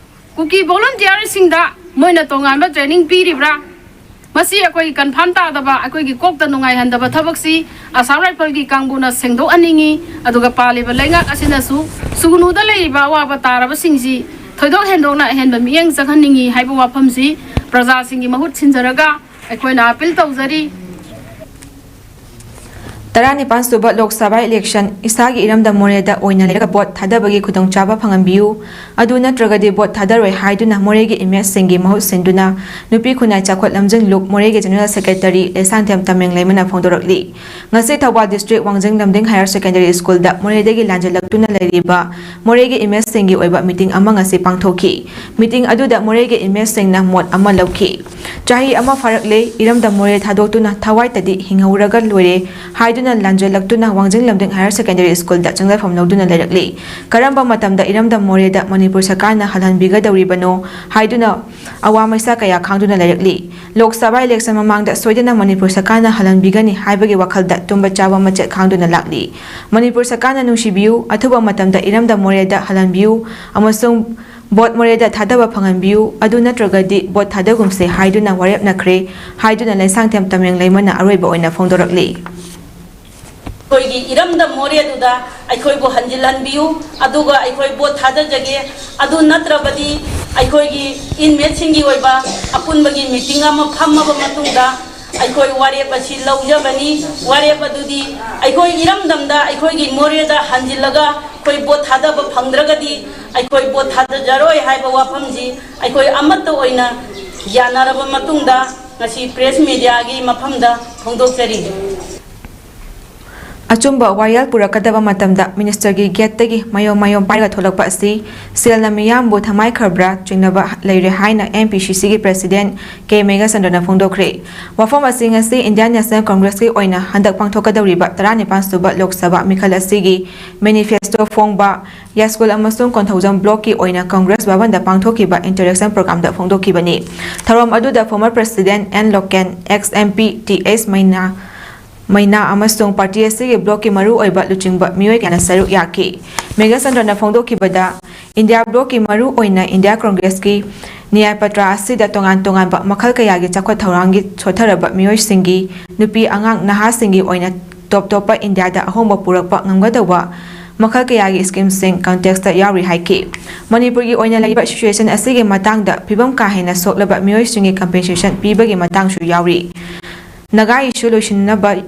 ꯀꯨꯀꯤ volunteerꯁꯤꯡꯗ ꯃꯣꯏꯅ ꯇꯣꯉꯥꯟꯕ training ꯄꯤꯔꯤꯕ꯭ꯔꯥ? ꯃꯁꯤ ꯑꯩꯈꯣꯏ confirm ꯇꯥꯗꯕ, ꯑꯩꯈꯣꯏꯒꯤ ꯀꯣꯛꯇ ꯅꯨꯡꯉꯥꯏꯍꯟꯗꯕ ꯊꯕꯛꯁꯤ Assam Riflesꯀꯤ ꯀꯥꯡꯕꯨꯅ ꯁꯦꯡꯗꯣꯛꯍꯟꯅꯤꯡꯏ꯫ ꯑꯗꯨꯒ ꯄꯥꯜꯂꯤꯕ ꯂꯩꯉꯥꯛ ꯑꯁꯤꯅꯁꯨ ꯁꯨꯒꯅꯨꯗ ꯂꯩꯔꯤꯕ ꯑꯋꯥꯕ ꯇꯥꯔꯕꯁꯤꯡꯁꯤ ꯊꯣꯏꯗꯣꯛ ꯍꯦꯟꯗꯣꯛꯅ ꯑꯍꯦꯟꯕ ꯃꯤꯠꯌꯦꯡ ꯆꯪꯍꯟꯅꯤꯡꯏ ꯍꯥꯏꯕ ꯋꯥꯐꯝꯁꯤ ꯄ꯭ꯔꯖꯥꯁꯤꯡꯒꯤ ꯃꯍꯨꯠ ꯁꯤꯟꯖꯔꯒ ꯑꯩꯈꯣꯏꯅ appeal ꯇꯧꯖꯔꯤ꯫ ꯇꯔꯥꯅꯤꯄꯥꯟ ꯁꯨꯕ ꯂꯣꯛ ꯁꯚꯥ election ꯏꯁꯥꯒꯤ ꯏꯔꯝꯗꯝ ꯃꯣꯔꯦꯗ ꯑꯣꯏꯅ ꯂꯩꯔꯒ vote ꯊꯥꯗꯕꯒꯤ ꯈꯨꯗꯣꯡꯆꯥꯕ ꯐꯪꯍꯟꯕꯤꯌꯨ꯫ ꯑꯗꯨ ꯅꯠꯇ꯭ꯔꯒꯗꯤ vote ꯊꯥꯗꯔꯣꯏ ꯍꯥꯏꯗꯨꯅ ꯃꯣꯔꯦꯒꯤ image ꯁꯤꯡꯒꯤ ꯃꯍꯨꯠ ꯁꯤꯟꯗꯨꯅ ꯅꯨꯄꯤ ꯈꯨꯟꯅꯥꯏ ꯆꯥꯎꯈꯠ ꯂꯝꯖꯤꯡ ꯂꯨꯞ ꯃꯣꯔꯦꯒꯤ general secretary ꯂꯩꯁꯥꯡꯊꯦꯝ ꯇꯃꯦꯡ ꯂꯩꯃꯅ ꯐꯣꯡꯗꯣꯔꯛꯂꯤ꯫ ꯉꯁꯤ ꯊꯧꯕꯥꯜ district ꯋꯥꯡꯖꯤꯡ ꯂꯝꯗꯤꯡ higher secondary schoolꯗ ꯃꯣꯔꯦꯗꯒꯤ ꯂꯥꯟꯖꯦꯜꯂꯛꯇꯨꯅ ꯂꯩꯔꯤꯕ ꯃꯣꯔꯦꯒꯤ image ꯁꯤꯡꯒꯤ ꯑꯣꯏꯕ meeting ꯑꯃ ꯉꯁꯤ ꯄꯥꯡꯊꯣꯛꯈꯤ꯫ Meeting ꯑꯗꯨꯗ ꯃꯣꯔꯦꯒꯤ image ꯁꯤꯡꯅ ꯃꯣꯠ ꯑꯃ ꯂꯧꯈꯤ꯫ ꯆꯍꯤ ꯑꯃ ꯐꯥꯔꯛꯂꯦ, ꯏꯔꯝꯗꯝ ꯃꯣꯔꯦ ꯊꯥꯗꯣꯛꯇꯨꯅ ꯊꯋꯥꯏꯇꯗꯤ ꯍꯤꯡꯍꯧꯔꯒ ꯂꯣꯏꯔꯦ ꯍꯥꯏꯗꯨꯅ ꯂꯥꯟꯖꯦꯜꯂꯛꯇꯨꯅ ꯋꯥꯡꯖꯤꯡ ꯂꯝꯗꯤꯡ higher secondary schoolꯗ ꯆꯪꯖꯐꯝ ꯂꯧꯗꯨꯅ ꯂꯩꯔꯛꯂꯤ꯫ ꯀꯔꯝꯕ ꯃꯇꯝꯗ ꯏꯔꯝꯗꯝ ꯃꯣꯔꯦꯗ ꯃꯅꯤꯄꯨꯔ ꯁꯔꯀꯥꯔꯅ ꯍꯜꯍꯟꯕꯤꯒꯗꯧꯔꯤꯕꯅꯣ ꯍꯥꯏꯗꯨꯅ ꯑꯋꯥ ꯃꯩꯁꯥ ꯀꯌꯥ ꯈꯥꯡꯗꯨꯅ ꯂꯩꯔꯛꯂꯤ꯫ ꯂꯣꯛ ꯁꯚꯥ election ꯃꯃꯥꯡꯗ ꯁꯣꯏꯗꯅ ꯃꯅꯤꯄꯨꯔ ꯁꯔꯀꯥꯔꯅ ꯍꯜꯍꯟꯕꯤꯒꯅꯤ ꯍꯥꯏꯕꯒꯤ ꯋꯥꯈꯜꯗ ꯇꯨꯝꯕ ꯆꯥꯕ ꯃꯆꯦꯠ ꯈꯥꯡꯗꯨꯅ ꯂꯥꯛꯂꯤ꯫ ꯃꯅꯤꯄꯨꯔ ꯁꯔꯀꯥꯔꯅ ꯅꯨꯡꯁꯤꯕꯤꯌꯨ, ꯑꯊꯨꯕ ꯃꯇꯝꯗ ꯏꯔꯝꯗꯝ ꯃꯣꯔꯦꯗ ꯍꯜꯍꯟꯕꯤꯌꯨ ꯑꯃꯁꯨꯡ ꯚꯣꯠ ꯃꯣꯔꯦꯗ ꯊꯥꯗꯕ ꯐꯪꯍꯟꯕꯤꯌꯨ, ꯑꯗꯨ ꯅꯠꯇ꯭ꯔꯒꯗꯤ ꯚꯣꯠ ꯊꯥꯗꯒꯨꯝꯁꯦ ꯍꯥꯏꯗꯨꯅ ꯋꯥꯔꯦꯞꯅꯈ꯭ꯔꯦ ꯍꯥꯏꯗꯨꯅ ꯂꯩꯁꯥꯡꯊꯦꯝ ꯇꯃꯦꯡ ꯂꯩꯃꯅ ꯑꯔꯣꯏꯕ ꯑꯣꯏꯅ ꯐꯣꯡꯗꯣꯔꯛꯂꯤ꯫ ꯑꯩꯈꯣꯏꯒꯤ ꯏꯔꯝꯗꯝ ꯃꯣꯔꯦꯗꯨꯗ ꯑꯩꯈꯣꯏꯕꯨ ꯍꯟꯖꯤꯜꯍꯟꯕꯤꯌꯨ, ꯑꯗꯨꯒ ꯑꯩꯈꯣꯏ ꯚꯣꯠ ꯊꯥꯗꯖꯒꯦ꯫ ꯑꯗꯨ ꯅꯠꯇ꯭ꯔꯕꯗꯤ ꯑꯩꯈꯣꯏꯒꯤ inmateꯁꯤꯡꯒꯤ ꯑꯣꯏꯕ ꯑꯄꯨꯟꯕꯒꯤ meeting ꯑꯃ ꯐꯝꯃꯕ ꯃꯇꯨꯡꯗ ꯑꯩꯈꯣꯏ ꯋꯥꯔꯦꯞ ꯑꯁꯤ ꯂꯧꯖꯒꯅꯤ꯫ ꯋꯥꯔꯦꯞ ꯑꯗꯨꯗꯤ ꯑꯩꯈꯣꯏ ꯏꯔꯝꯗꯝꯗ, ꯑꯩꯈꯣꯏꯒꯤ ꯃꯣꯔꯦꯗ ꯍꯟꯖꯤꯜꯂꯒ ꯑꯩꯈꯣꯏ ꯚꯣꯠ ꯊꯥꯗꯕ ꯐꯪꯗ꯭ꯔꯒꯗꯤ ꯑꯩꯈꯣꯏ ꯚꯣꯠ ꯊꯥꯗꯖꯔꯣꯏ ꯍꯥꯏꯕ ꯋꯥꯐꯝꯁꯤ ꯑꯩꯈꯣꯏ ꯑꯃꯠꯇ ꯑꯣꯏꯅ ꯌꯥꯅꯔꯕ ꯃꯇꯨꯡꯗ ꯉꯁꯤ press mediaꯒꯤ ꯃꯐꯝꯗ ꯐꯣꯡꯗꯣꯛꯆꯔꯤ꯫ ꯑꯆꯨꯝꯕ ꯋꯥꯌꯦꯜ ꯄꯨꯔꯛꯀꯗꯕ ꯃꯇꯝꯗ ministerꯒꯤ gateꯇꯒꯤ ꯃꯌꯣꯝ ꯃꯌꯣꯝ ꯄꯥꯏꯔꯒ ꯊꯣꯛꯂꯛꯄ ꯑꯁꯤ ꯁꯦꯜꯅ ꯃꯤꯌꯥꯝꯕꯨ ꯊꯃꯥꯏ ꯈꯔꯕ꯭ꯔꯥ ꯆꯤꯡꯅꯕ ꯂꯩꯔꯦ ꯍꯥꯏꯅ MPCCꯒꯤ president ꯀꯦ ꯃꯦꯘꯆꯟꯗ꯭ꯔꯅ ꯐꯣꯡꯗꯣꯛꯈ꯭ꯔꯦ꯫ ꯋꯥꯐꯝ ꯑꯁꯤ ꯉꯁꯤ Indian National Congressꯀꯤ ꯑꯣꯏꯅ ꯍꯟꯗꯛ ꯄꯥꯡꯊꯣꯛꯀꯗꯧꯔꯤꯕ ꯇꯔꯥꯅꯤꯄꯥꯟ ꯁꯨꯕ ꯂꯣꯛ ꯁꯚꯥ ꯃꯤꯈꯜ ꯑꯁꯤꯒꯤ manifesto ꯐꯣꯡꯕ, ꯌꯥꯏꯁ꯭ꯀꯨꯜ ꯑꯃꯁꯨꯡ ꯀꯣꯟꯊꯧꯖꯝ blockꯀꯤ ꯑꯣꯏꯅ Congress ꯚꯕꯟꯗ ꯄꯥꯡꯊꯣꯛꯈꯤꯕ interaction programꯗ ꯐꯣꯡꯗꯣꯛꯈꯤꯕꯅꯤ꯫ ꯊꯧꯔꯝ ꯑꯗꯨꯗ former president N Loken, ex MP T S Meinya, Meinya ꯑꯃꯁꯨꯡ party ꯑꯁꯤꯒꯤ blockꯀꯤ ꯃꯔꯨꯑꯣꯏꯕ ꯂꯨꯆꯤꯡꯕ ꯃꯤꯑꯣꯏ ꯀꯌꯥꯅ ꯁꯔꯨꯛ ꯌꯥꯈꯤ꯫ ꯃꯦꯘꯆꯟꯗ꯭ꯔꯅ ꯐꯣꯡꯗꯣꯛꯈꯤꯕꯗ, India blockꯀꯤ ꯃꯔꯨ ꯑꯣꯏꯅ India Congressꯀꯤ ꯅ꯭ꯌꯥꯌ ꯄꯇ꯭ꯔ ꯑꯁꯤꯗ ꯇꯣꯉꯥꯟ ꯇꯣꯉꯥꯟꯕ ꯃꯈꯜ ꯀꯌꯥꯒꯤ ꯆꯥꯎꯈꯠ ꯊꯧꯔꯥꯡꯒꯤ ꯁꯣꯠꯊꯔꯕ ꯃꯤꯑꯣꯏꯁꯤꯡꯒꯤ, ꯅꯨꯄꯤ, ꯑꯉꯥꯡ, ꯅꯍꯥꯁꯤꯡꯒꯤ ꯑꯣꯏꯅ ꯇꯣꯞ ꯇꯣꯞꯄ Indiaꯗ ꯑꯍꯣꯡꯕ ꯄꯨꯔꯛꯄ ꯉꯝꯒꯗꯧꯕ ꯃꯈꯜ ꯀꯌꯥꯒꯤ schemeꯁꯤꯡ contextꯇ ꯌꯥꯎꯔꯤ ꯍꯥꯏꯈꯤ꯫ ꯃꯅꯤꯄꯨꯔꯒꯤ ꯑꯣꯏꯅ ꯂꯩꯔꯤꯕ situation ꯑꯁꯤꯒꯤ ꯃꯇꯥꯡꯗ ꯐꯤꯕꯝ ꯀꯥ ꯍꯦꯟꯅ ꯁꯣꯛꯂꯕ ꯃꯤꯑꯣꯏꯁꯤꯡꯒꯤ compensation ꯄꯤꯕꯒꯤ ꯃꯇꯥꯡꯁꯨ ꯌꯥꯎꯔꯤ꯫ ꯅꯥꯒꯥ issue ꯂꯣꯏꯁꯤꯟꯅꯕ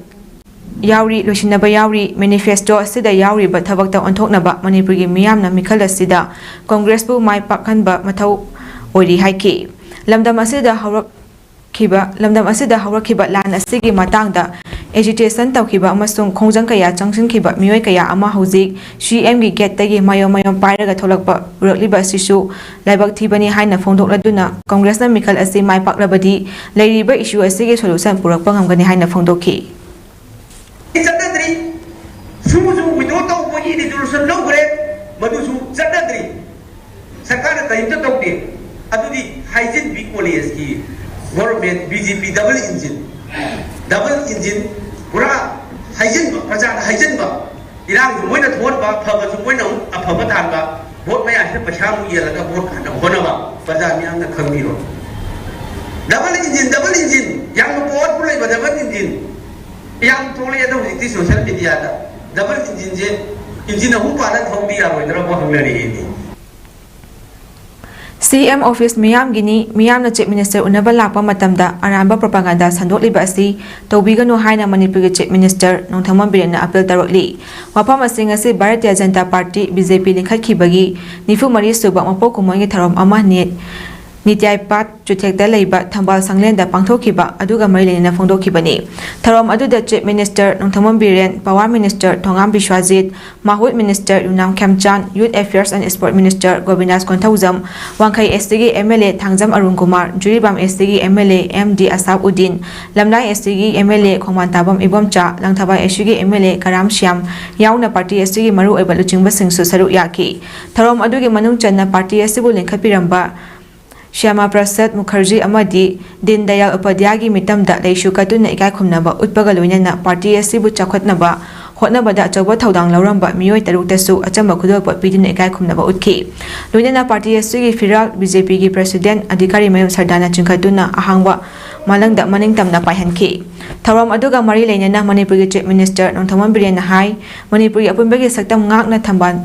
ꯌꯥꯎꯔꯤ, ꯂꯣꯏꯁꯤꯟꯅꯕ ꯌꯥꯎꯔꯤ꯫ Manifesto ꯑꯁꯤꯗ ꯌꯥꯎꯔꯤꯕ ꯊꯕꯛꯇ ꯑꯣꯟꯊꯣꯛꯅꯕ ꯃꯅꯤꯄꯨꯔꯒꯤ ꯃꯤꯌꯥꯝꯅ ꯃꯤꯈꯜ ꯑꯁꯤꯗ Congressꯄꯨ ꯃꯥꯏ ꯄꯥꯛꯍꯟꯕ ꯃꯊꯧ ꯑꯣꯏꯔꯤ ꯍꯥꯏꯈꯤ꯫ ꯂꯝꯗꯝ ꯑꯁꯤꯗ ꯍꯧꯔꯛꯈꯤꯕ, ꯂꯝꯗꯝ ꯑꯁꯤꯗ ꯍꯧꯔꯛꯈꯤꯕ ꯂꯥꯟ ꯑꯁꯤꯒꯤ ꯃꯇꯥꯡꯗ agitation ꯇꯧꯈꯤꯕ ꯑꯃꯁꯨꯡ ꯈꯣꯡꯖꯪ ꯀꯌꯥ ꯆꯪꯁꯤꯟꯈꯤꯕ ꯃꯤꯑꯣꯏ ꯀꯌꯥ ꯑꯃ ꯍꯧꯖꯤꯛ CMꯒꯤ gateꯇꯒꯤ ꯃꯌꯣꯝ ꯃꯌꯣꯝ ꯄꯥꯏꯔꯒ ꯊꯣꯛꯂꯛꯄ ꯎꯔꯛꯂꯤꯕ ꯑꯁꯤꯁꯨ ꯂꯥꯏꯕꯛ ꯊꯤꯕꯅꯤ ꯍꯥꯏꯅ ꯐꯣꯡꯗꯣꯛꯂꯗꯨꯅ, Congressꯅ ꯃꯤꯈꯜ ꯑꯁꯤ ꯃꯥꯏ ꯄꯥꯛꯂꯕꯗꯤ ꯂꯩꯔꯤꯕ issue ꯑꯁꯤꯒꯤ solution ꯄꯨꯔꯛꯄ ꯉꯝꯒꯅꯤ ꯍꯥꯏꯅ ꯐꯣꯡꯗꯣꯛꯈꯤ꯫ ꯆꯠꯅꯗ꯭ꯔꯤ, ꯁꯨꯁꯨ withdraw ꯇꯧꯕꯒꯤ resolution ꯂꯧꯈ꯭ꯔꯦ, ꯃꯗꯨꯁꯨ ꯆꯠꯅꯗ꯭ꯔꯤ꯫ ꯁꯔꯀꯥꯔꯅ ꯀꯔꯤꯝꯇ ꯇꯧꯗꯦ꯫ ꯑꯗꯨꯗꯤ ꯍꯥꯏꯖꯤꯟꯕꯤ collegeꯀꯤ government BJP double engine, double engine ꯄꯨꯔꯥ ꯍꯥꯏꯖꯤꯟꯕ, ꯄ꯭ꯔꯖꯥꯗ ꯍꯥꯏꯖꯤꯟꯕ, ꯏꯔꯥꯡꯁꯨ ꯃꯣꯏꯅ ꯊꯣꯛꯍꯟꯕ, ꯐꯕꯁꯨ ꯃꯣꯏꯅ ꯑꯃꯨꯛ ꯑꯐꯕ ꯊꯥꯟꯕ, ꯚꯣꯠ ꯃꯌꯥꯁꯤꯗ ꯄꯩꯁꯥ ꯑꯃꯨꯛ ꯌꯦꯜꯂꯒ ꯚꯣꯠ ꯍꯟꯅꯕ ꯍꯣꯠꯅꯕ ꯄ꯭ꯔꯖꯥ ꯃꯤꯌꯥꯝꯅ ꯈꯪꯕꯤꯔꯣ꯫ ꯗꯕꯜ ꯏꯟꯖꯤꯟ, ꯗꯕꯜ ꯏꯟꯖꯤꯟ, ꯌꯥꯝꯅ ꯄꯋꯥꯔꯐꯨꯜ ꯑꯣꯏꯕ ꯗꯕꯜ ꯏꯟꯖꯤꯟ ꯌꯥꯝ ꯊꯣꯛꯂꯛꯑꯦ꯫ ꯑꯗꯣ ꯍꯧꯖꯤꯛꯇꯤ ꯁꯣꯁꯤꯌꯦꯜ ꯃꯤꯗꯤꯌꯥꯗ ꯗꯕꯜ ꯏꯟꯖꯤꯟꯁꯦ, ꯏꯟꯖꯤꯟ ꯑꯍꯨꯝ ꯄꯥꯟꯅ ꯊꯧꯕ ꯌꯥꯔꯣꯏꯗ꯭ꯔꯕ ꯍꯪꯅꯔꯛꯑꯦꯅꯦ꯫ ꯁꯤ ꯑꯦꯝ ꯑꯣꯐꯤꯁ ꯃꯤꯌꯥꯝꯒꯤꯅꯤ, ꯃꯤꯌꯥꯝꯅ ꯆꯤꯐ ꯃꯤꯅꯤꯁꯇꯔ ꯎꯅꯕ ꯂꯥꯛꯄ ꯃꯇꯝꯗ ꯑꯔꯥꯟꯕ ꯄ꯭ꯔꯣꯄꯥꯒꯥꯟꯗꯥ ꯁꯟꯗꯣꯛꯂꯤꯕ ꯑꯁꯤ ꯇꯧꯕꯤꯒꯅꯨ ꯍꯥꯏꯅ ꯃꯅꯤꯄꯨꯔꯒꯤ ꯆꯤꯐ ꯃꯤꯅꯤꯁꯇꯔ ꯅꯣꯡꯊꯣꯝꯕꯝ ꯕꯤꯔꯦꯟꯅ ꯑꯄꯤꯜ ꯇꯧꯔꯛꯂꯤ꯫ ꯋꯥꯐꯝ ꯑꯁꯤ ꯉꯁꯤ Bharatiya Janata party, B J ꯄꯤ, ꯂꯤꯡꯈꯠꯈꯤꯕꯒꯤ ꯅꯤꯐꯨ ꯃꯔꯤ ꯁꯨꯕ ꯃꯄꯣꯛ ꯀꯨꯝꯑꯣꯟꯒꯤ ꯊꯧꯔꯝ ꯑꯃ ꯅꯤꯠ ꯅꯤꯇ꯭ꯌꯥꯏꯄꯥꯠ ꯆꯨꯊꯦꯛꯇ ꯂꯩꯕ ꯊꯝꯕꯥꯜ ꯁꯪꯂꯦꯟꯗ ꯄꯥꯡꯊꯣꯛꯈꯤꯕ ꯑꯗꯨꯒ ꯃꯔꯤ ꯂꯩꯅꯅ ꯐꯣꯡꯗꯣꯛꯈꯤꯕꯅꯤ꯫ ꯊꯧꯔꯝ ꯑꯗꯨꯗ chief minister Nongthombam Biren, power minister Thongam Biswajit, ꯃꯥꯍꯨꯠ minister Yumnam Khemchand, youth affairs and sport minister Govindas Konthoujam, Wangkhei S ꯇꯤꯒꯤ M L A Thangjam Arun Kumar, Jiribam S ꯇꯤꯒꯤ M L A M D Ashab Uddin, Lamlai S ꯇꯤꯒꯤ M L A Khongbantabam Ibomcha, Langthabal S ꯇꯤꯒꯤ M L A Karam Shyam ꯌꯥꯎꯅ ꯄꯥꯔꯇꯤ ꯑꯦꯁ ꯇꯤꯒꯤ ꯃꯔꯨꯑꯣꯏꯕ ꯂꯨꯆꯤꯡꯕꯁꯤꯡꯁꯨ ꯁꯔꯨꯛ ꯌꯥꯈꯤ꯫ ꯊꯧꯔꯝ ꯑꯗꯨꯒꯤ ꯃꯅꯨꯡ ꯆꯟꯅ ꯄꯥꯔꯇꯤ ꯑꯁꯤꯕꯨ ꯂꯤꯡꯈꯠꯄꯤꯔꯝꯕ ꯁ꯭ꯌꯥꯃꯥ ꯄ꯭ꯔꯁꯥꯗ ꯃꯨꯈꯔꯖꯤ ꯑꯃꯗꯤ ꯗꯤꯟ ꯗꯌꯥꯜ ꯎꯄꯥꯙ꯭ꯌꯥꯒꯤ ꯃꯤꯇꯝꯗ ꯂꯩꯁꯨ ꯀꯠꯇꯨꯅ ꯏꯀꯥꯏ ꯈꯨꯝꯅꯕ ꯎꯠꯄꯒ ꯂꯣꯏꯅꯅ ꯄꯥꯔꯇꯤ ꯑꯁꯤꯕꯨ ꯆꯥꯎꯈꯠꯅꯕ ꯍꯣꯠꯅꯕꯗ ꯑꯆꯧꯕ ꯊꯧꯗꯥꯡ ꯂꯧꯔꯝꯕ ꯃꯤꯑꯣꯏ ꯇꯔꯨꯛꯇꯁꯨ ꯑꯆꯝꯕ ꯈꯨꯗꯣꯜꯄꯣꯠ ꯄꯤꯗꯨꯅ ꯏꯀꯥꯏ ꯈꯨꯝꯅꯕ ꯎꯠꯈꯤ꯫ ꯂꯣꯏꯅꯅ ꯄꯥꯔꯇꯤ ꯑꯁꯤꯒꯤ ꯐꯤꯔꯥꯜ, ꯕꯤ ꯖꯦ ꯄꯤꯒꯤ ꯄ꯭ꯔꯦꯁꯤꯗꯦꯟꯠ ꯑꯙꯤꯀꯥꯔꯤꯃꯌꯨꯝ ꯁꯔꯗꯥꯅ ꯆꯤꯡꯈꯠꯇꯨꯅ ꯑꯍꯥꯡꯕ ꯃꯥꯂꯪꯗ ꯃꯅꯤꯡ ꯇꯝꯅ ꯄꯥꯏꯍꯟꯈꯤ꯫ ꯊꯧꯔꯝ ꯑꯗꯨꯒ ꯃꯔꯤ ꯂꯩꯅꯅ ꯃꯅꯤꯄꯨꯔꯒꯤ ꯆꯤꯐ ꯃꯤꯅꯤꯁꯇꯔ ꯅꯣꯡꯊꯣꯝꯕꯝ ꯕꯤꯔꯦꯟꯅ ꯍꯥꯏ, ꯃꯅꯤꯄꯨꯔꯒꯤ ꯑꯄꯨꯟꯕꯒꯤ ꯁꯛꯇꯝ ꯉꯥꯛꯅ ꯊꯝꯕ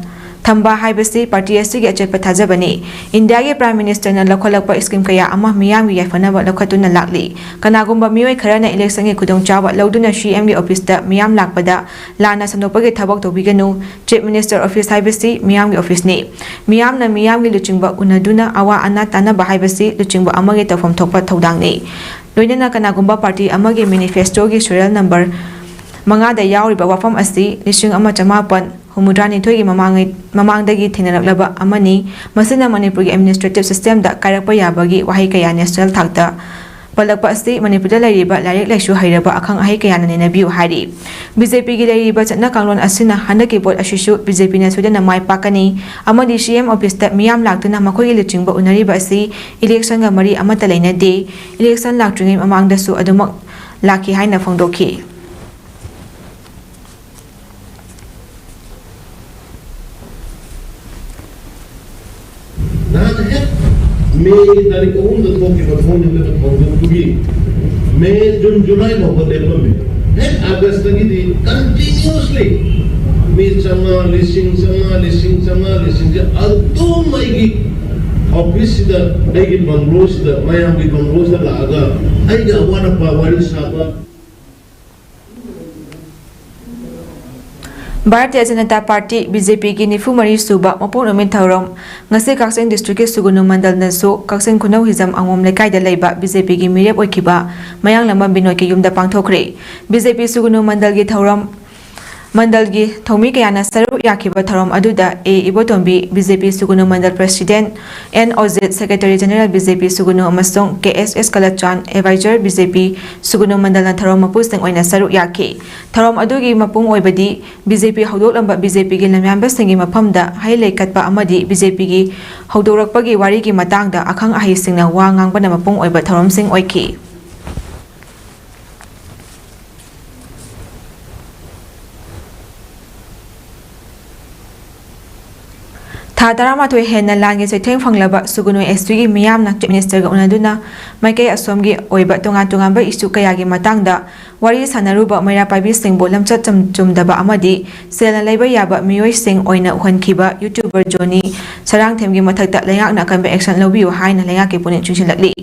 ꯊꯝꯕ ꯍꯥꯏꯕꯁꯤ ꯄꯥꯔꯇꯤ ꯑꯁꯤꯒꯤ ꯑꯆꯦꯠꯄ ꯊꯥꯖꯕꯅꯤ꯫ ꯏꯟꯗꯤꯌꯥꯒꯤ ꯄ꯭ꯔꯥꯏꯝ ꯃꯤꯅꯤꯁꯇꯔꯅ ꯂꯧꯈꯠꯂꯛꯄ ꯁ꯭ꯀꯤꯝ ꯀꯌꯥ ꯑꯃ ꯃꯤꯌꯥꯝꯒꯤ ꯌꯥꯏꯐꯅꯕ ꯂꯧꯈꯠꯇꯨꯅ ꯂꯥꯛꯂꯤ꯫ ꯀꯅꯥꯒꯨꯝꯕ ꯃꯤꯑꯣꯏ ꯈꯔꯅ ꯏꯂꯦꯛꯁꯟꯒꯤ ꯈꯨꯗꯣꯡꯆꯥꯕ ꯂꯧꯗꯨꯅ ꯁꯤ ꯑꯦꯝꯒꯤ ꯑꯣꯐꯤꯁꯇ ꯃꯤꯌꯥꯝ ꯂꯥꯛꯄꯗ ꯂꯥꯟꯅ ꯁꯟꯗꯣꯛꯄꯒꯤ ꯊꯕꯛ ꯇꯧꯕꯤꯒꯅꯨ꯫ ꯆꯤꯐ ꯃꯤꯅꯤꯁꯇꯔ ꯑꯣꯐꯤꯁ ꯍꯥꯏꯕꯁꯤ ꯃꯤꯌꯥꯝꯒꯤ ꯑꯣꯐꯤꯁꯅꯤ꯫ ꯃꯤꯌꯥꯝꯅ ꯃꯤꯌꯥꯝꯒꯤ ꯂꯨꯆꯤꯡꯕ ꯎꯅꯗꯨꯅ ꯑꯋꯥ ꯑꯅꯥ ꯇꯥꯟꯅꯕ ꯍꯥꯏꯕꯁꯤ ꯂꯨꯆꯤꯡꯕ ꯑꯃꯒꯤ ꯇꯧꯐꯝ ꯊꯣꯛꯄ ꯊꯧꯗꯥꯡꯅꯤ꯫ ꯂꯣꯏꯅꯅ ꯀꯅꯥꯒꯨꯝꯕ ꯄꯥꯔꯇꯤ ꯑꯃꯒꯤ ꯃꯦꯅꯤꯐꯦꯁꯇꯣꯒꯤ ꯁꯤꯔꯤꯌꯦꯜ ꯅꯝꯕꯔ ꯃꯉꯥꯗ ꯌꯥꯎꯔꯤꯕ ꯋꯥꯐꯝ ꯑꯁꯤ ꯂꯤꯁꯤꯡ ꯑꯃ ꯆꯃꯥꯄꯟ ꯍꯨꯝꯐꯨꯇꯔꯥꯅꯤꯊꯣꯏꯒꯤ ꯃꯃꯥꯡꯉꯩ-, ꯃꯃꯥꯡꯗꯒꯤ ꯊꯦꯡꯅꯔꯛꯂꯕ ꯑꯃꯅꯤ꯫ ꯃꯁꯤꯅ ꯃꯅꯤꯄꯨꯔꯒꯤ ꯑꯦꯗꯃꯤꯅꯤꯁꯇ꯭ꯔꯦꯇꯤꯚ ꯁꯤꯁꯇꯦꯝꯗ ꯀꯥꯏꯔꯛꯄ ꯌꯥꯕꯒꯤ ꯋꯥꯍꯩ ꯀꯌꯥ ꯅꯦꯁꯅꯦꯜ ꯊꯥꯛꯇ ꯄꯜꯂꯛꯄ ꯑꯁꯤ ꯃꯅꯤꯄꯨꯔꯗ ꯂꯩꯔꯤꯕ ꯂꯥꯏꯔꯤꯛ ꯂꯥꯏꯁꯨ ꯍꯩꯔꯕ ꯑꯈꯪ ꯑꯍꯩ ꯀꯌꯥꯅ ꯅꯩꯅꯕꯤꯌꯨ ꯍꯥꯏꯔꯤ꯫ ꯕꯤ ꯖꯦ ꯄꯤꯒꯤ ꯂꯩꯔꯤꯕ ꯆꯠꯅ ꯀꯥꯡꯂꯣꯟ ꯑꯁꯤꯅ ꯍꯟꯗꯛꯀꯤ ꯚꯣꯠ ꯑꯁꯤꯁꯨ ꯕꯤ ꯖꯦ ꯄꯤꯅ ꯁꯣꯏꯗꯅ ꯃꯥꯏ ꯄꯥꯛꯀꯅꯤ ꯑꯃꯗꯤ ꯁꯤ ꯑꯦꯝ ꯑꯣꯐꯤꯁꯇ ꯃꯤꯌꯥꯝ ꯂꯥꯛꯇꯨꯅ ꯃꯈꯣꯏꯒꯤ ꯂꯨꯆꯤꯡꯕ ꯎꯅꯔꯤꯕ ꯑꯁꯤ ꯏꯂꯦꯛꯁꯟꯒ ꯃꯔꯤ ꯑꯃꯠꯇ ꯂꯩꯅꯗꯦ꯫ ꯏꯂꯦꯛꯁꯟ ꯂꯥꯛꯇ꯭ꯔꯤꯉꯩ ꯃꯃꯥꯡꯗꯁꯨ ꯑꯗꯨꯃꯛ ꯂꯥꯛꯈꯤ ꯍꯥꯏꯅ ꯐꯣꯡꯗꯣꯛꯈꯤ꯫ ꯍꯦꯛ ꯃꯦꯒꯤ ꯇꯥꯔꯤꯛ ꯑꯍꯨꯝꯗ ꯊꯣꯛꯈꯤꯕ ꯊꯣꯡꯖꯤꯟꯕ ꯊꯧꯗꯣꯛꯇꯨꯒꯤ ꯃꯦ, ꯖꯨꯟ, ꯖꯨꯂꯥꯏ ꯐꯥꯎꯕ ꯂꯦꯞꯄꯝꯃꯤ꯫ ꯍꯦꯛ ꯑꯥꯒꯁꯇꯒꯤꯗꯤ continuously ꯃꯤ ꯆꯥꯝꯃꯉꯥ, ꯂꯤꯁꯤꯡ ꯆꯥꯝꯃꯉꯥ, ꯂꯤꯁꯤꯡ ꯆꯥꯝꯃꯉꯥ, ꯂꯤꯁꯤꯡꯁꯦ ꯑꯗꯨꯝ ꯑꯩꯒꯤ ꯑꯣꯐꯤꯁꯁꯤꯗ, ꯑꯩꯒꯤ ꯕꯪꯒ꯭ꯂꯣꯁꯤꯗ, ꯃꯌꯥꯝꯒꯤ ꯕꯪꯒ꯭ꯂꯣꯁꯤꯗ ꯂꯥꯛꯑꯒ ꯑꯩꯒꯤ ꯑꯋꯥꯠ ꯑꯄꯥ ꯋꯥꯔꯤ ꯁꯥꯕ꯫ Bharatiya Janata party, B J ꯄꯤꯒꯤ ꯅꯤꯐꯨ ꯃꯔꯤ ꯁꯨꯕ ꯃꯄꯣꯛ ꯅꯨꯃꯤꯠ ꯊꯧꯔꯝ ꯉꯁꯤ ꯀꯛꯆꯤꯡ ꯗꯤꯁꯇ꯭ꯔꯤꯛꯀꯤ ꯁꯨꯒꯨꯅꯨ ꯃꯟꯗꯜꯅꯁꯨ ꯀꯛꯆꯤꯡ ꯈꯨꯅꯧ ꯍꯤꯖꯝ ꯑꯉꯣꯝ ꯂꯩꯀꯥꯏꯗ ꯂꯩꯕ ꯕꯤ ꯖꯦ ꯄꯤꯒꯤ ꯃꯤꯔꯦꯞ ꯑꯣꯏꯈꯤꯕ ꯃꯌꯥꯡꯂꯝꯕꯝ ꯕꯤꯅꯣꯏꯒꯤ ꯌꯨꯝꯗ ꯄꯥꯡꯊꯣꯛꯈ꯭ꯔꯦ꯫ ꯕꯤ ꯖꯦ ꯄꯤ ꯁꯨꯒꯨꯅꯨ ꯃꯟꯗꯜꯒꯤ ꯊꯧꯔꯝ ꯃꯟꯗꯜꯒꯤ ꯊꯧꯃꯤ ꯀꯌꯥꯅ ꯁꯔꯨꯛ ꯌꯥꯈꯤꯕ ꯊꯧꯔꯝ ꯑꯗꯨꯗ A Ibotombi, B J P Sugnu mandal president, N Ojit, secretary general B J P Sugnu ꯑꯃꯁꯨꯡ K S S Kalchan, adviser B J P Sugnu ꯃꯟꯗꯜꯅ ꯊꯧꯔꯝ ꯃꯄꯨꯁꯤꯡ ꯑꯣꯏꯅ ꯁꯔꯨꯛ ꯌꯥꯈꯤ꯫ ꯊꯧꯔꯝ ꯑꯗꯨꯒꯤ ꯃꯄꯨꯡ ꯑꯣꯏꯕꯗꯤ ꯕꯤ ꯖꯦ ꯄꯤ ꯍꯧꯗꯣꯛꯂꯝꯕ ꯕꯤ ꯖꯦ ꯄꯤꯒꯤ ꯂꯝꯌꯥꯟꯕꯁꯤꯡꯒꯤ ꯃꯐꯝꯗ ꯍꯩ ꯂꯩ ꯀꯠꯄ ꯑꯃꯗꯤ ꯕꯤ ꯖꯦ ꯄꯤꯒꯤ ꯍꯧꯗꯣꯔꯛꯄꯒꯤ ꯋꯥꯔꯤꯒꯤ ꯃꯇꯥꯡꯗ ꯑꯈꯪ ꯑꯍꯩꯁꯤꯡꯅ ꯋꯥ ꯉꯥꯡꯕꯅ ꯃꯄꯨꯡ ꯑꯣꯏꯕ ꯊꯧꯔꯝꯁꯤꯡ ꯑꯣꯏꯈꯤ꯫ ꯊꯥ ꯇꯔꯥꯃꯥꯊꯣꯏ ꯍꯦꯟꯅ ꯂꯥꯟꯒꯤ ꯆꯩꯊꯦꯡ ꯐꯪꯂꯕ ꯁꯨꯒꯨꯅꯨ ꯑꯦꯁ ꯇꯤꯒꯤ ꯃꯤꯌꯥꯝꯅ ꯆꯤꯐ ꯃꯤꯅꯤꯁꯇꯔꯒ ꯎꯅꯗꯨꯅ ꯃꯥꯏꯀꯩ ꯑꯁꯣꯝꯒꯤ ꯑꯣꯏꯕ ꯇꯣꯉꯥꯟ ꯇꯣꯉꯥꯟꯕ ꯏꯁꯨ ꯀꯌꯥꯒꯤ ꯃꯇꯥꯡꯗ ꯋꯥꯔꯤ ꯁꯥꯟꯅꯔꯨꯕ ꯃꯩꯔꯥ ꯄꯥꯏꯕꯤꯁꯤꯡꯕꯨ ꯂꯝꯆꯠ ꯆꯨꯝ-, ꯆꯨꯝꯗꯕ ꯑꯃꯗꯤ ꯁꯦꯜꯅ ꯂꯩꯕ ꯌꯥꯕ ꯃꯤꯑꯣꯏꯁꯤꯡ ꯑꯣꯏꯅ ꯎꯍꯟꯈꯤꯕ ꯌꯨꯇ꯭ꯌꯨꯕꯔ ꯖꯣꯅꯤ ꯁꯔꯥꯡꯊꯦꯝꯒꯤ ꯃꯊꯛꯇ ꯂꯩꯉꯥꯛꯅ ꯑꯀꯟꯕ ꯑꯦꯛꯁꯟ ꯂꯧꯕꯤꯌꯨ ꯍꯥꯏꯅ ꯂꯩꯉꯥꯛꯀꯤ ꯄꯨꯛꯅꯤꯡ ꯆꯤꯡꯁꯤꯜꯂꯛꯂꯤ꯫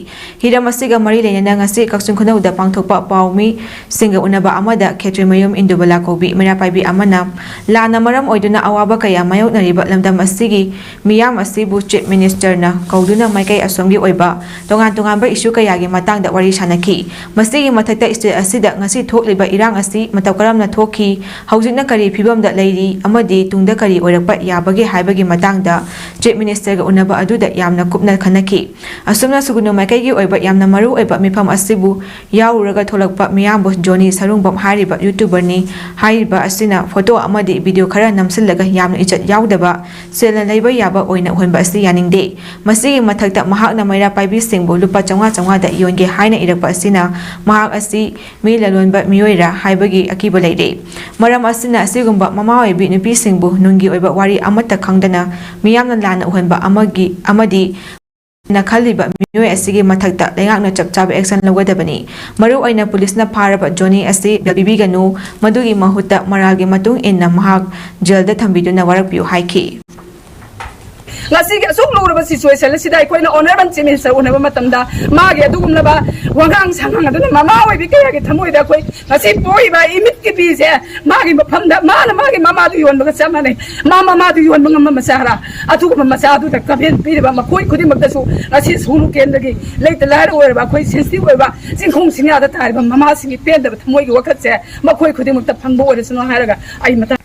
ꯍꯤꯔꯝ ꯑꯁꯤꯒ ꯃꯔꯤ ꯂꯩꯅꯅ ꯉꯁꯤ ꯀꯛꯆꯤꯡ ꯈꯨꯅꯧꯗ ꯄꯥꯡꯊꯣꯛꯄ ꯄꯥꯎꯃꯤꯁꯤꯡꯒ ꯎꯅꯕ ꯑꯃꯗ ꯈꯦꯇ꯭ꯔꯤꯃꯌꯨꯝ ꯏꯟꯗꯨꯕꯂꯥ ꯀꯧꯕꯤ ꯃꯩꯔꯥ ꯄꯥꯏꯕꯤ ꯑꯃꯅ ꯂꯥꯟꯅ ꯃꯔꯝ ꯑꯣꯏꯗꯨꯅ ꯑꯋꯥꯕ ꯀꯌꯥ ꯃꯥꯌꯣꯛꯅꯔꯤꯕ ꯂꯝꯗꯝ ꯑꯁꯤꯒꯤ ꯃꯤꯌꯥꯝ ꯑꯁꯤꯕꯨ ꯆꯤꯐ ꯃꯤꯅꯤꯁꯇꯔꯅ ꯀꯧꯗꯨꯅ ꯃꯥꯏꯀꯩ ꯑꯁꯣꯝꯒꯤ ꯑꯣꯏꯕ ꯇꯣꯉꯥꯟ ꯇꯣꯉꯥꯟꯕ ꯏꯁꯨ ꯀꯌꯥꯒꯤ ꯃꯇꯥꯡꯗ ꯋꯥꯔꯤ ꯁꯥꯅꯈꯤ꯫ ꯃꯁꯤꯒꯤ ꯃꯊꯛꯇ ꯁ꯭ꯇꯦꯠ ꯑꯁꯤꯗ ꯉꯁꯤ ꯊꯣꯛꯂꯤꯕ ꯏꯔꯥꯡ ꯑꯁꯤ ꯃꯇꯧ ꯀꯔꯝꯅ ꯊꯣꯛꯈꯤ, ꯍꯧꯖꯤꯛꯅ ꯀꯔꯤ ꯐꯤꯕꯝꯗ ꯂꯩꯔꯤ ꯑꯃꯗꯤ ꯇꯨꯡꯗ ꯀꯔꯤ ꯑꯣꯏꯔꯛꯄ ꯌꯥꯕꯒꯦ ꯍꯥꯏꯕꯒꯤ ꯃꯇꯥꯡꯗ ꯆꯤꯐ ꯃꯤꯅꯤꯁꯇꯔꯒ ꯎꯅꯕ ꯑꯗꯨꯗ ꯌꯥꯝꯅ ꯀꯨꯞꯅ ꯈꯟꯅꯈꯤ꯫ ꯑꯁꯨꯝꯅ ꯁꯨꯒꯨꯅꯨ ꯃꯥꯏꯀꯩꯒꯤ ꯑꯣꯏꯕ ꯌꯥꯝꯅ ꯃꯔꯨ ꯑꯣꯏꯕ ꯃꯤꯐꯝ ꯑꯁꯤꯕꯨ ꯌꯥꯎꯔꯨꯔꯒ ꯊꯣꯛꯂꯛꯄ ꯃꯤꯌꯥꯝꯕꯨ ꯖꯣꯅꯤ ꯁꯔꯨꯡꯕꯝ ꯍꯥꯏꯔꯤꯕ ꯌꯨꯇ꯭ꯌꯨꯕꯔꯅꯤ ꯍꯥꯏꯔꯤꯕ ꯑꯁꯤꯅ ꯐꯣꯇꯣ ꯑꯃꯗꯤ ꯚꯤꯗꯤꯑꯣ ꯈꯔ ꯅꯝꯁꯤꯜꯂꯒ ꯌꯥꯝꯅ ꯏꯖꯠ ꯌꯥꯎꯗꯕ, ꯁꯦꯜꯅ ꯂꯩꯕ ꯌꯥꯕ ꯑꯣꯏꯅ ꯎꯍꯟꯕ ꯑꯁꯤ ꯌꯥꯅꯤꯡꯗꯦ꯫ ꯃꯁꯤꯒꯤ ꯃꯊꯛꯇ ꯃꯍꯥꯛꯅ ꯃꯩꯔꯥ ꯄꯥꯏꯕꯤꯁꯤꯡꯕꯨ ꯂꯨꯄꯥ ꯆꯥꯝꯃꯉꯥ ꯆꯥꯝꯃꯉꯥꯗ ꯌꯣꯟꯒꯦ ꯍꯥꯏꯅ ꯏꯔꯛꯄ ꯑꯁꯤꯅ ꯃꯍꯥꯛ ꯑꯁꯤ ꯃꯤ ꯂꯣꯟꯕ ꯃꯤꯑꯣꯏꯔꯥ ꯍꯥꯏꯕꯒꯤ ꯑꯀꯤꯕ ꯂꯩꯔꯦ꯫ ꯃꯔꯝ ꯑꯁꯤꯅ ꯑꯁꯤꯒꯨꯝꯕ ꯃꯃꯥ ꯑꯣꯏꯕꯤ ꯅꯨꯄꯤꯁꯤꯡꯕꯨ ꯅꯨꯡꯒꯤ ꯑꯣꯏꯕ ꯋꯥꯔꯤ ꯑꯃꯠꯇ ꯈꯪꯗꯅ ꯃꯤꯌꯥꯝꯅ ꯂꯥꯟꯅ ꯎꯍꯟꯕ ꯑꯃꯒꯤ ꯑꯃꯗꯤ ꯅ ꯈꯜꯂꯤꯕ ꯃꯤꯑꯣꯏ ꯑꯁꯤꯒꯤ ꯃꯊꯛꯇ ꯂꯩꯉꯥꯛꯅ ꯆꯞ ꯆꯥꯕ action ꯂꯧꯒꯗꯕꯅꯤ꯫ ꯃꯔꯨ ꯑꯣꯏꯅ ꯄꯨꯂꯤꯁꯅ ꯐꯥꯔꯕ ꯖꯣꯅꯤ ꯑꯁꯤ bail ꯄꯤꯕꯤꯒꯅꯨ, ꯃꯗꯨꯒꯤ ꯃꯍꯨꯠꯇ ꯃꯔꯥꯜꯒꯤ ꯃꯇꯨꯡ ꯏꯟꯅ ꯃꯍꯥꯛ ꯖꯦꯜꯗ ꯊꯝꯕꯤꯗꯨꯅ ꯋꯥꯔꯛꯄꯤꯌꯨ ꯍꯥꯏꯈꯤ꯫ ꯉꯁꯤꯒꯤ ꯑꯁꯨꯛ ꯂꯨꯔꯕ situation ꯑꯁꯤꯗ ꯑꯩꯈꯣꯏꯅ Honourable Chief Minister ꯎꯅꯕ ꯃꯇꯝꯗ ꯃꯥꯒꯤ ꯑꯗꯨꯒꯨꯝꯂꯕ ꯋꯥꯉꯥꯡ ꯁꯉꯥꯡ ꯑꯗꯨꯅ ꯃꯃꯥ ꯑꯣꯏꯕꯤ ꯀꯌꯥꯒꯤ ꯊꯃꯣꯏꯗ ꯑꯩꯈꯣꯏ ꯉꯁꯤ ꯄꯣꯛꯏꯕ ꯏꯃꯤꯠꯀꯤ ꯄꯤꯁꯦ ꯃꯥꯒꯤ ꯃꯐꯝꯗ ꯃꯥꯅ ꯃꯥꯒꯤ ꯃꯃꯥꯗꯨ ꯌꯣꯟꯕꯒ ꯆꯞ ꯃꯥꯟꯅꯩ꯫ ꯃꯥ ꯃꯃꯥꯗꯨ ꯌꯣꯟꯕ ꯉꯝꯕ ꯃꯆꯥꯔꯥ? ꯑꯗꯨꯒꯨꯝꯕ ꯃꯆꯥꯗꯨꯗ ꯀꯝꯄ꯭ꯂꯦꯟ ꯄꯤꯔꯤꯕ ꯃꯈꯣꯏ ꯈꯨꯗꯤꯡꯃꯛꯇꯁꯨ ꯉꯁꯤ ꯁꯨꯒꯅꯨ ꯀꯦꯟꯗ꯭ꯔꯒꯤ ꯂꯩꯇ ꯂꯥꯏꯔ ꯑꯣꯏꯔꯕ ꯑꯩꯈꯣꯏ sensitive ꯑꯣꯏꯕ ꯆꯤꯡꯈꯣꯡ ꯆꯤꯡꯌꯥꯗ ꯇꯥꯔꯤꯕ ꯃꯃꯥꯁꯤꯡꯒꯤ ꯄꯦꯟꯗꯕ ꯊꯃꯣꯏꯒꯤ ꯋꯥꯀꯠꯁꯦ ꯃꯈꯣꯏ ꯈꯨꯗꯤꯡꯃꯛꯇ ꯐꯪꯕ ꯑꯣꯏꯔꯁꯅꯨ ꯍꯥꯏꯔꯒ ꯑꯩ ꯃꯇꯥꯡ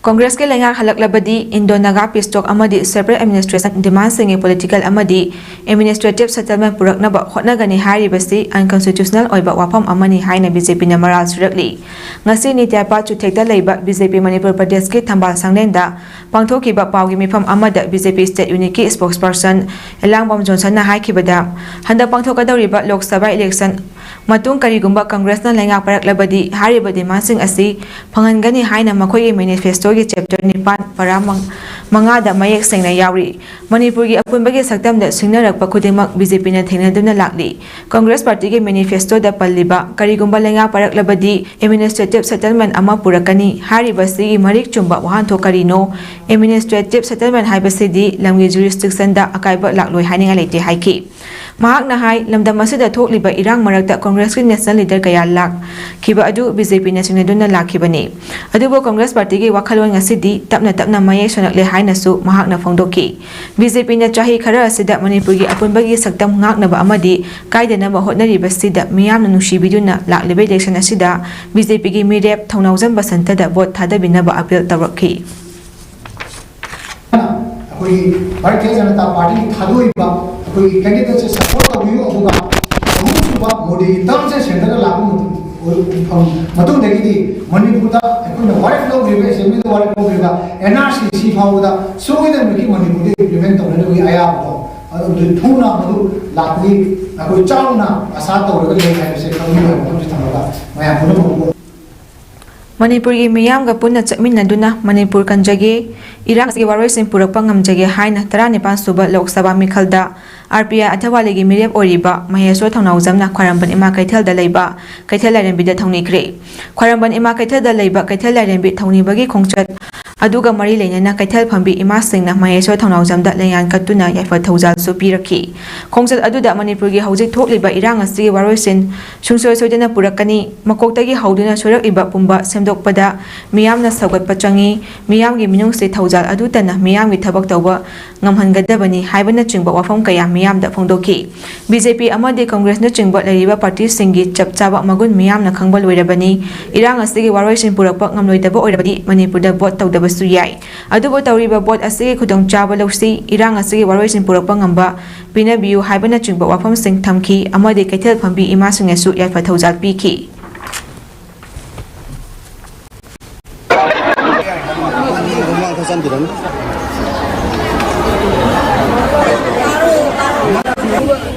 ꯀꯣꯡꯒ꯭ꯔꯦꯁꯀꯤ ꯂꯩꯉꯥꯛ ꯍꯜꯂꯛꯂꯕꯗꯤ Indo Naga Peace Talk ꯑꯃꯗꯤ separate administration demandꯁꯤꯡꯒꯤ political ꯑꯃꯗꯤ administrative settlement ꯄꯨꯔꯛꯅꯕ ꯍꯣꯠꯅꯒꯅꯤ ꯍꯥꯏꯔꯤꯕꯁꯤ unconstitutional ꯑꯣꯏꯕ ꯋꯥꯐꯝ ꯑꯃꯅꯤ ꯍꯥꯏꯅ BJPꯅ ꯃꯔꯥꯜ ꯁꯤꯔꯛꯂꯤ꯫ ꯉꯁꯤ ꯅꯤꯇ꯭ꯌꯥꯄꯥꯠ ꯆꯨꯊꯦꯛꯇ ꯂꯩꯕ BJP ꯃꯅꯤꯄꯨꯔ ꯄ꯭ꯔꯗꯦꯁꯀꯤ ꯊꯝꯕꯥꯜ ꯁꯪꯂꯦꯟꯗ ꯄꯥꯡꯊꯣꯛꯈꯤꯕ ꯄꯥꯎꯒꯤ ꯃꯤꯐꯝ ꯑꯃꯗ BJP state unitꯀꯤ spokesperson ꯏꯂꯥꯡꯕꯝ ꯖꯣꯟꯁꯟꯅ ꯍꯥꯏꯈꯤꯕꯗ, ꯍꯟꯗꯛ ꯄꯥꯡꯊꯣꯛꯀꯗꯧꯔꯤꯕ ꯂꯣꯛ ꯁꯚꯥ election ꯃꯇꯨꯡ ꯀꯔꯤꯒꯨꯝꯕ ꯀꯪꯒ꯭ꯔꯦꯁꯅ ꯂꯩꯉꯥꯛ ꯄꯥꯏꯔꯛꯂꯕꯗꯤ ꯍꯥꯏꯔꯤꯕ demandꯁꯤꯡ ꯑꯁꯤ ꯐꯪꯍꯟꯒꯅꯤ ꯍꯥꯏꯅ ꯃꯈꯣꯏꯒꯤ manifestoꯒꯤ chapter ꯅꯤꯄꯥꯟ ꯄꯔꯥ ꯃꯉꯥꯗ ꯃꯌꯦꯛ ꯁꯦꯡꯅ ꯌꯥꯎꯔꯤ꯫ ꯃꯅꯤꯄꯨꯔꯒꯤ ꯑꯄꯨꯟꯕꯒꯤ ꯁꯛꯇꯝꯗ ꯁꯤꯡꯅꯔꯛꯄ ꯈꯨꯗꯤꯡꯃꯛ BJPꯅ ꯊꯦꯡꯅꯗꯨꯅ ꯂꯥꯛꯂꯤ꯫ ꯀꯪꯒ꯭ꯔꯦꯁ ꯄꯥꯔꯇꯤꯒꯤ manifestoꯗ ꯄꯜꯂꯤꯕ ꯀꯔꯤꯒꯨꯝꯕ ꯂꯩꯉꯥꯛ ꯄꯥꯏꯔꯛꯂꯕꯗꯤ administrative settlement ꯑꯃ ꯄꯨꯔꯛꯀꯅꯤ ꯍꯥꯏꯔꯤꯕꯁꯤꯒꯤ ꯃꯔꯤꯛ ꯆꯨꯝꯕ ꯋꯥꯍꯟꯊꯣꯛ ꯀꯔꯤꯅꯣ? Administrative settlement ꯍꯥꯏꯕꯁꯤꯗꯤ ꯂꯝꯒꯤ jurisdictionꯗ ꯑꯀꯥꯏꯕ ꯂꯥꯛꯂꯣꯏ ꯍꯥꯏꯅꯤꯡꯉꯥꯏ ꯂꯩꯇꯦ ꯍꯥꯏꯈꯤ꯫ ꯃꯍꯥꯛꯅ ꯍꯥꯏ, ꯂꯝꯗꯝ ꯑꯁꯤꯗ ꯊꯣꯛꯂꯤꯕ ꯏꯔꯥꯡ ꯃꯔꯛꯇ ꯀꯪꯒ꯭ꯔꯦꯁꯀꯤ national leader ꯀꯌꯥ ꯂꯥꯛꯈꯤꯕ ꯑꯗꯨ BJPꯅ ꯆꯤꯡꯅꯗꯨꯅ ꯂꯥꯛꯈꯤꯕꯅꯤ꯫ ꯑꯗꯨꯕꯨ ꯀꯪꯒ꯭ꯔꯦꯁ ꯄꯥꯔꯇꯤꯒꯤ ꯋꯥꯈꯜꯂꯣꯟ ꯉꯁꯤꯗꯤ ꯇꯞꯅ ꯇꯞꯅ ꯃꯌꯦꯛ ꯁꯦꯡꯂꯛꯂꯦ ꯍꯥꯏꯅꯁꯨ ꯃꯍꯥꯛꯅ ꯐꯣꯡꯗꯣꯛꯈꯤ꯫ BJPꯅ ꯆꯍꯤ ꯈꯔ ꯑꯁꯤꯗ ꯃꯅꯤꯄꯨꯔꯒꯤ ꯑꯄꯨꯟꯕꯒꯤ ꯁꯛꯇꯝ ꯉꯥꯛꯅꯕ ꯑꯃꯗꯤ ꯀꯥꯏꯗꯅꯕ ꯍꯣꯠꯅꯔꯤꯕꯁꯤꯗ ꯃꯤꯌꯥꯝꯅ ꯅꯨꯡꯁꯤꯕꯤꯗꯨꯅ ꯂꯥꯛꯂꯤꯕ election ꯑꯁꯤꯗ BJPꯒꯤ ꯃꯤꯔꯦꯞ ꯊꯧꯅꯥꯎꯖꯝ ꯕꯁꯟꯇꯗ vote ꯊꯥꯗꯕꯤꯅꯕ appeal ꯇꯧꯔꯛꯈꯤ꯫ ꯑꯩꯈꯣꯏꯒꯤ ꯚꯥꯔꯇꯤꯌ ꯖꯅꯇꯥ ꯄꯥꯔꯇꯤꯒꯤ ꯊꯥꯗꯣꯛꯏꯕ ꯑꯩꯈꯣꯏꯒꯤ candidateꯁꯦ support ꯇꯧꯕꯤꯌꯨ, ꯑꯗꯨꯒ ꯑꯍꯨꯝꯁꯨꯕ ꯃꯣꯗꯤꯒꯤ termꯁꯦ centreꯗ ꯂꯥꯛꯄ ꯃꯇꯨꯡ-, ꯃꯇꯨꯡꯗꯒꯤꯗꯤ ꯃꯅꯤꯄꯨꯔꯗ ꯑꯩꯈꯣꯏꯅ ꯋꯥꯔꯦꯞ ꯂꯧꯈ꯭ꯔꯤꯕ, assemblyꯗ ꯋꯥꯔꯦꯞ ꯂꯧꯈ꯭ꯔꯤꯕ NRC ꯐꯥꯎꯕꯗ ꯁꯣꯏꯗꯅꯃꯛꯀꯤ ꯃꯅꯤꯄꯨꯔꯗ implement ꯇꯧꯅꯅꯕꯒꯤ ꯑꯌꯥꯕꯗꯣ ꯑꯗꯨ ꯊꯨꯅ ꯃꯗꯨ ꯂꯥꯛꯄꯒꯤ ꯑꯩꯈꯣꯏ ꯆꯥꯎꯅ ꯑꯁꯥ ꯇꯧꯔꯒ ꯂꯩ ꯍꯥꯏꯕꯁꯦ ꯈꯪꯕꯤꯌꯨ ꯍꯥꯏꯕ ꯃꯐꯝꯁꯤ ꯊꯝꯃꯒ ꯃꯌꯥꯝ ꯄꯨꯝꯅꯃꯛꯄꯨ ꯃꯅꯤꯄꯨꯔꯒꯤ ꯃꯤꯌꯥꯝꯒ ꯄꯨꯟꯅ ꯆꯠꯃꯤꯟꯅꯗꯨꯅ ꯃꯅꯤꯄꯨꯔ ꯀꯟꯖꯒꯦ, ꯏꯔꯥꯡ ꯑꯁꯤꯒꯤ ꯋꯥꯔꯣꯏꯁꯤꯟ ꯄꯨꯔꯛꯄ ꯉꯝꯖꯒꯦ ꯍꯥꯏꯅ ꯇꯔꯥꯅꯤꯄꯥꯟ ꯁꯨꯕ Lok Sabha ꯃꯤꯈꯜꯗ R P I ꯑꯊꯋꯥꯂꯤꯒꯤ ꯃꯤꯔꯦꯞ ꯑꯣꯏꯔꯤꯕ ꯃꯍꯦꯁꯣꯔ ꯊꯧꯅꯥꯎꯖꯝꯅ ꯈ꯭ꯋꯥꯏꯔꯝꯕꯟ ꯏꯃꯥ ꯀꯩꯊꯦꯜꯗ ꯂꯩꯕ ꯀꯩꯊꯦꯜ ꯂꯥꯏꯔꯦꯝꯕꯤꯗ ꯊꯧꯅꯤꯈ꯭ꯔꯦ꯫ ꯈ꯭ꯋꯥꯏꯔꯝꯕꯟ ꯏꯃꯥ ꯀꯩꯊꯦꯜꯗ ꯂꯩꯕ ꯀꯩꯊꯦꯜ ꯂꯥꯏꯔꯦꯝꯕꯤ ꯊꯧꯅꯤꯕꯒꯤ ꯈꯣꯡꯆꯠ ꯑꯗꯨꯒ ꯃꯔꯤ ꯂꯩꯅꯅ ꯀꯩꯊꯦꯜ ꯐꯝꯕꯤ ꯏꯃꯥꯁꯤꯡꯅ ꯃꯍꯦꯁꯣꯔ ꯊꯧꯅꯥꯎꯖꯝꯗ ꯂꯦꯡꯌꯥꯟ ꯀꯠꯇꯨꯅ ꯌꯥꯏꯐ ꯊꯧꯖꯥꯜꯁꯨ ꯄꯤꯔꯛꯈꯤ꯫ ꯈꯣꯡꯆꯠ ꯑꯗꯨꯗ ꯃꯅꯤꯄꯨꯔꯒꯤ ꯍꯧꯖꯤꯛ ꯊꯣꯛꯂꯤꯕ ꯏꯔꯥꯡ ꯑꯁꯤꯒꯤ ꯋꯥꯔꯣꯏꯁꯤꯟ ꯁꯨꯡꯁꯣꯏ ꯁꯣꯏꯗꯅ ꯄꯨꯔꯛꯀꯅꯤ, ꯃꯀꯣꯛꯇꯒꯤ ꯍꯧꯗꯨꯅ ꯁꯣꯏꯔꯛꯂꯤꯕ ꯄꯨꯝꯕ ꯁꯦꯝꯗꯣꯛꯄꯗ ꯃꯤꯌꯥꯝꯅ ꯁꯧꯒꯠꯄ ꯆꯪꯏ, ꯃꯤꯌꯥꯝꯒꯤ ꯃꯤꯅꯨꯡꯁꯤ ꯊꯧꯖꯥꯜ ꯑꯗꯨꯇꯅ ꯃꯤꯌꯥꯝꯒꯤ ꯊꯕꯛ ꯇꯧꯕ ꯉꯝꯍꯟꯒꯗꯕꯅꯤ ꯍꯥꯏꯕꯅꯆꯤꯡꯕ ꯋꯥꯐꯝ ꯀꯌꯥ ꯃꯤꯌꯥꯝꯗ ꯐꯣꯡꯗꯣꯛꯈꯤ꯫ ꯕꯤ ꯖꯦ ꯄꯤ ꯑꯃꯗꯤ ꯀꯪꯒ꯭ꯔꯦꯁꯅꯆꯤꯡꯕ ꯂꯩꯔꯤꯕ ꯄꯥꯔꯇꯤꯁꯤꯡꯒꯤ ꯆꯞ ꯆꯥꯕ ꯃꯒꯨꯟ ꯃꯤꯌꯥꯝꯅ ꯈꯪꯕ ꯂꯣꯏꯔꯕꯅꯤ꯫ ꯏꯔꯥꯡ ꯑꯁꯤꯒꯤ ꯋꯥꯔꯣꯏꯁꯤꯟ ꯄꯨꯔꯛꯄ ꯉꯝꯂꯣꯏꯗꯕ ꯑꯣꯏꯔꯕꯗꯤ ꯃꯅꯤꯄꯨꯔꯗ ꯚꯣꯠ ꯇꯧꯗꯕꯁꯨ ꯌꯥꯏ꯫ ꯑꯗꯨꯕꯨ ꯇꯧꯔꯤꯕ ꯚꯣꯠ ꯑꯁꯤꯒꯤ ꯈꯨꯗꯣꯡꯆꯥꯕ ꯂꯧꯁꯤ꯫ ꯏꯔꯥꯡ ꯑꯁꯤꯒꯤ ꯋꯥꯔꯣꯏꯁꯤꯟ ꯄꯨꯔꯛꯄ ꯉꯝꯕ ꯄꯤꯅꯕꯤꯌꯨ ꯍꯥꯏꯕꯅꯆꯤꯡꯕ ꯋꯥꯐꯝꯁꯤꯡ ꯊꯝꯈꯤ ꯑꯃꯗꯤ ꯀꯩꯊꯦꯜ ꯐꯝꯕꯤ ꯏꯃꯥꯁꯤꯡꯅꯁꯨ ꯌꯥꯏꯐ ꯊꯧꯖꯥꯜ ꯄꯤꯈꯤ꯫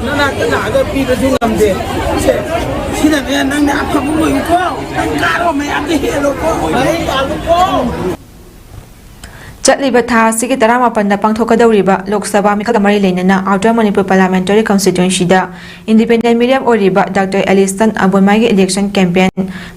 ꯅꯅꯥꯛꯇ ꯂꯥꯛꯑꯒ ꯄꯤꯕꯁꯨ ꯉꯝꯗꯦ꯫ ꯁꯦ, ꯁꯤꯅꯅꯦ, ꯅꯪꯅ ꯑꯐꯕ ꯑꯣꯏꯌꯨꯀꯣ꯫ ꯅꯪ ꯀꯥꯔꯣ, ꯃꯌꯥꯝꯗ ꯍꯦꯜꯂꯣꯀꯣ꯫ ꯃꯍꯩ ꯄꯥꯜꯂꯨꯀꯣ꯫ ꯆꯠꯂꯤꯕ ꯊꯥ ꯑꯁꯤꯒꯤ ꯇꯔꯥꯃꯥꯄꯟꯗ ꯄꯥꯡꯊꯣꯛꯀꯗꯧꯔꯤꯕ ꯂꯣꯛ ꯁꯚꯥ ꯃꯤꯈꯜꯒ ꯃꯔꯤ ꯂꯩꯅꯅ ꯑꯥꯎꯇꯔ ꯃꯅꯤꯄꯨꯔ ꯄꯥꯔꯂꯤꯌꯥꯃꯦꯟꯇꯔꯤ ꯀꯟꯁꯇꯤꯇ꯭ꯋꯦꯟꯁꯤꯗ ꯏꯟꯗꯤꯄꯦꯟꯗꯦꯟ ꯃꯤꯔꯦꯞ ꯑꯣꯏꯔꯤꯕ ꯗꯥꯛꯇꯔ ꯑꯦꯂꯤꯁꯟ ꯑꯕꯣꯏꯃꯥꯏꯒꯤ ꯏꯂꯦꯛꯁꯟ ꯀꯦꯝꯄꯦꯟ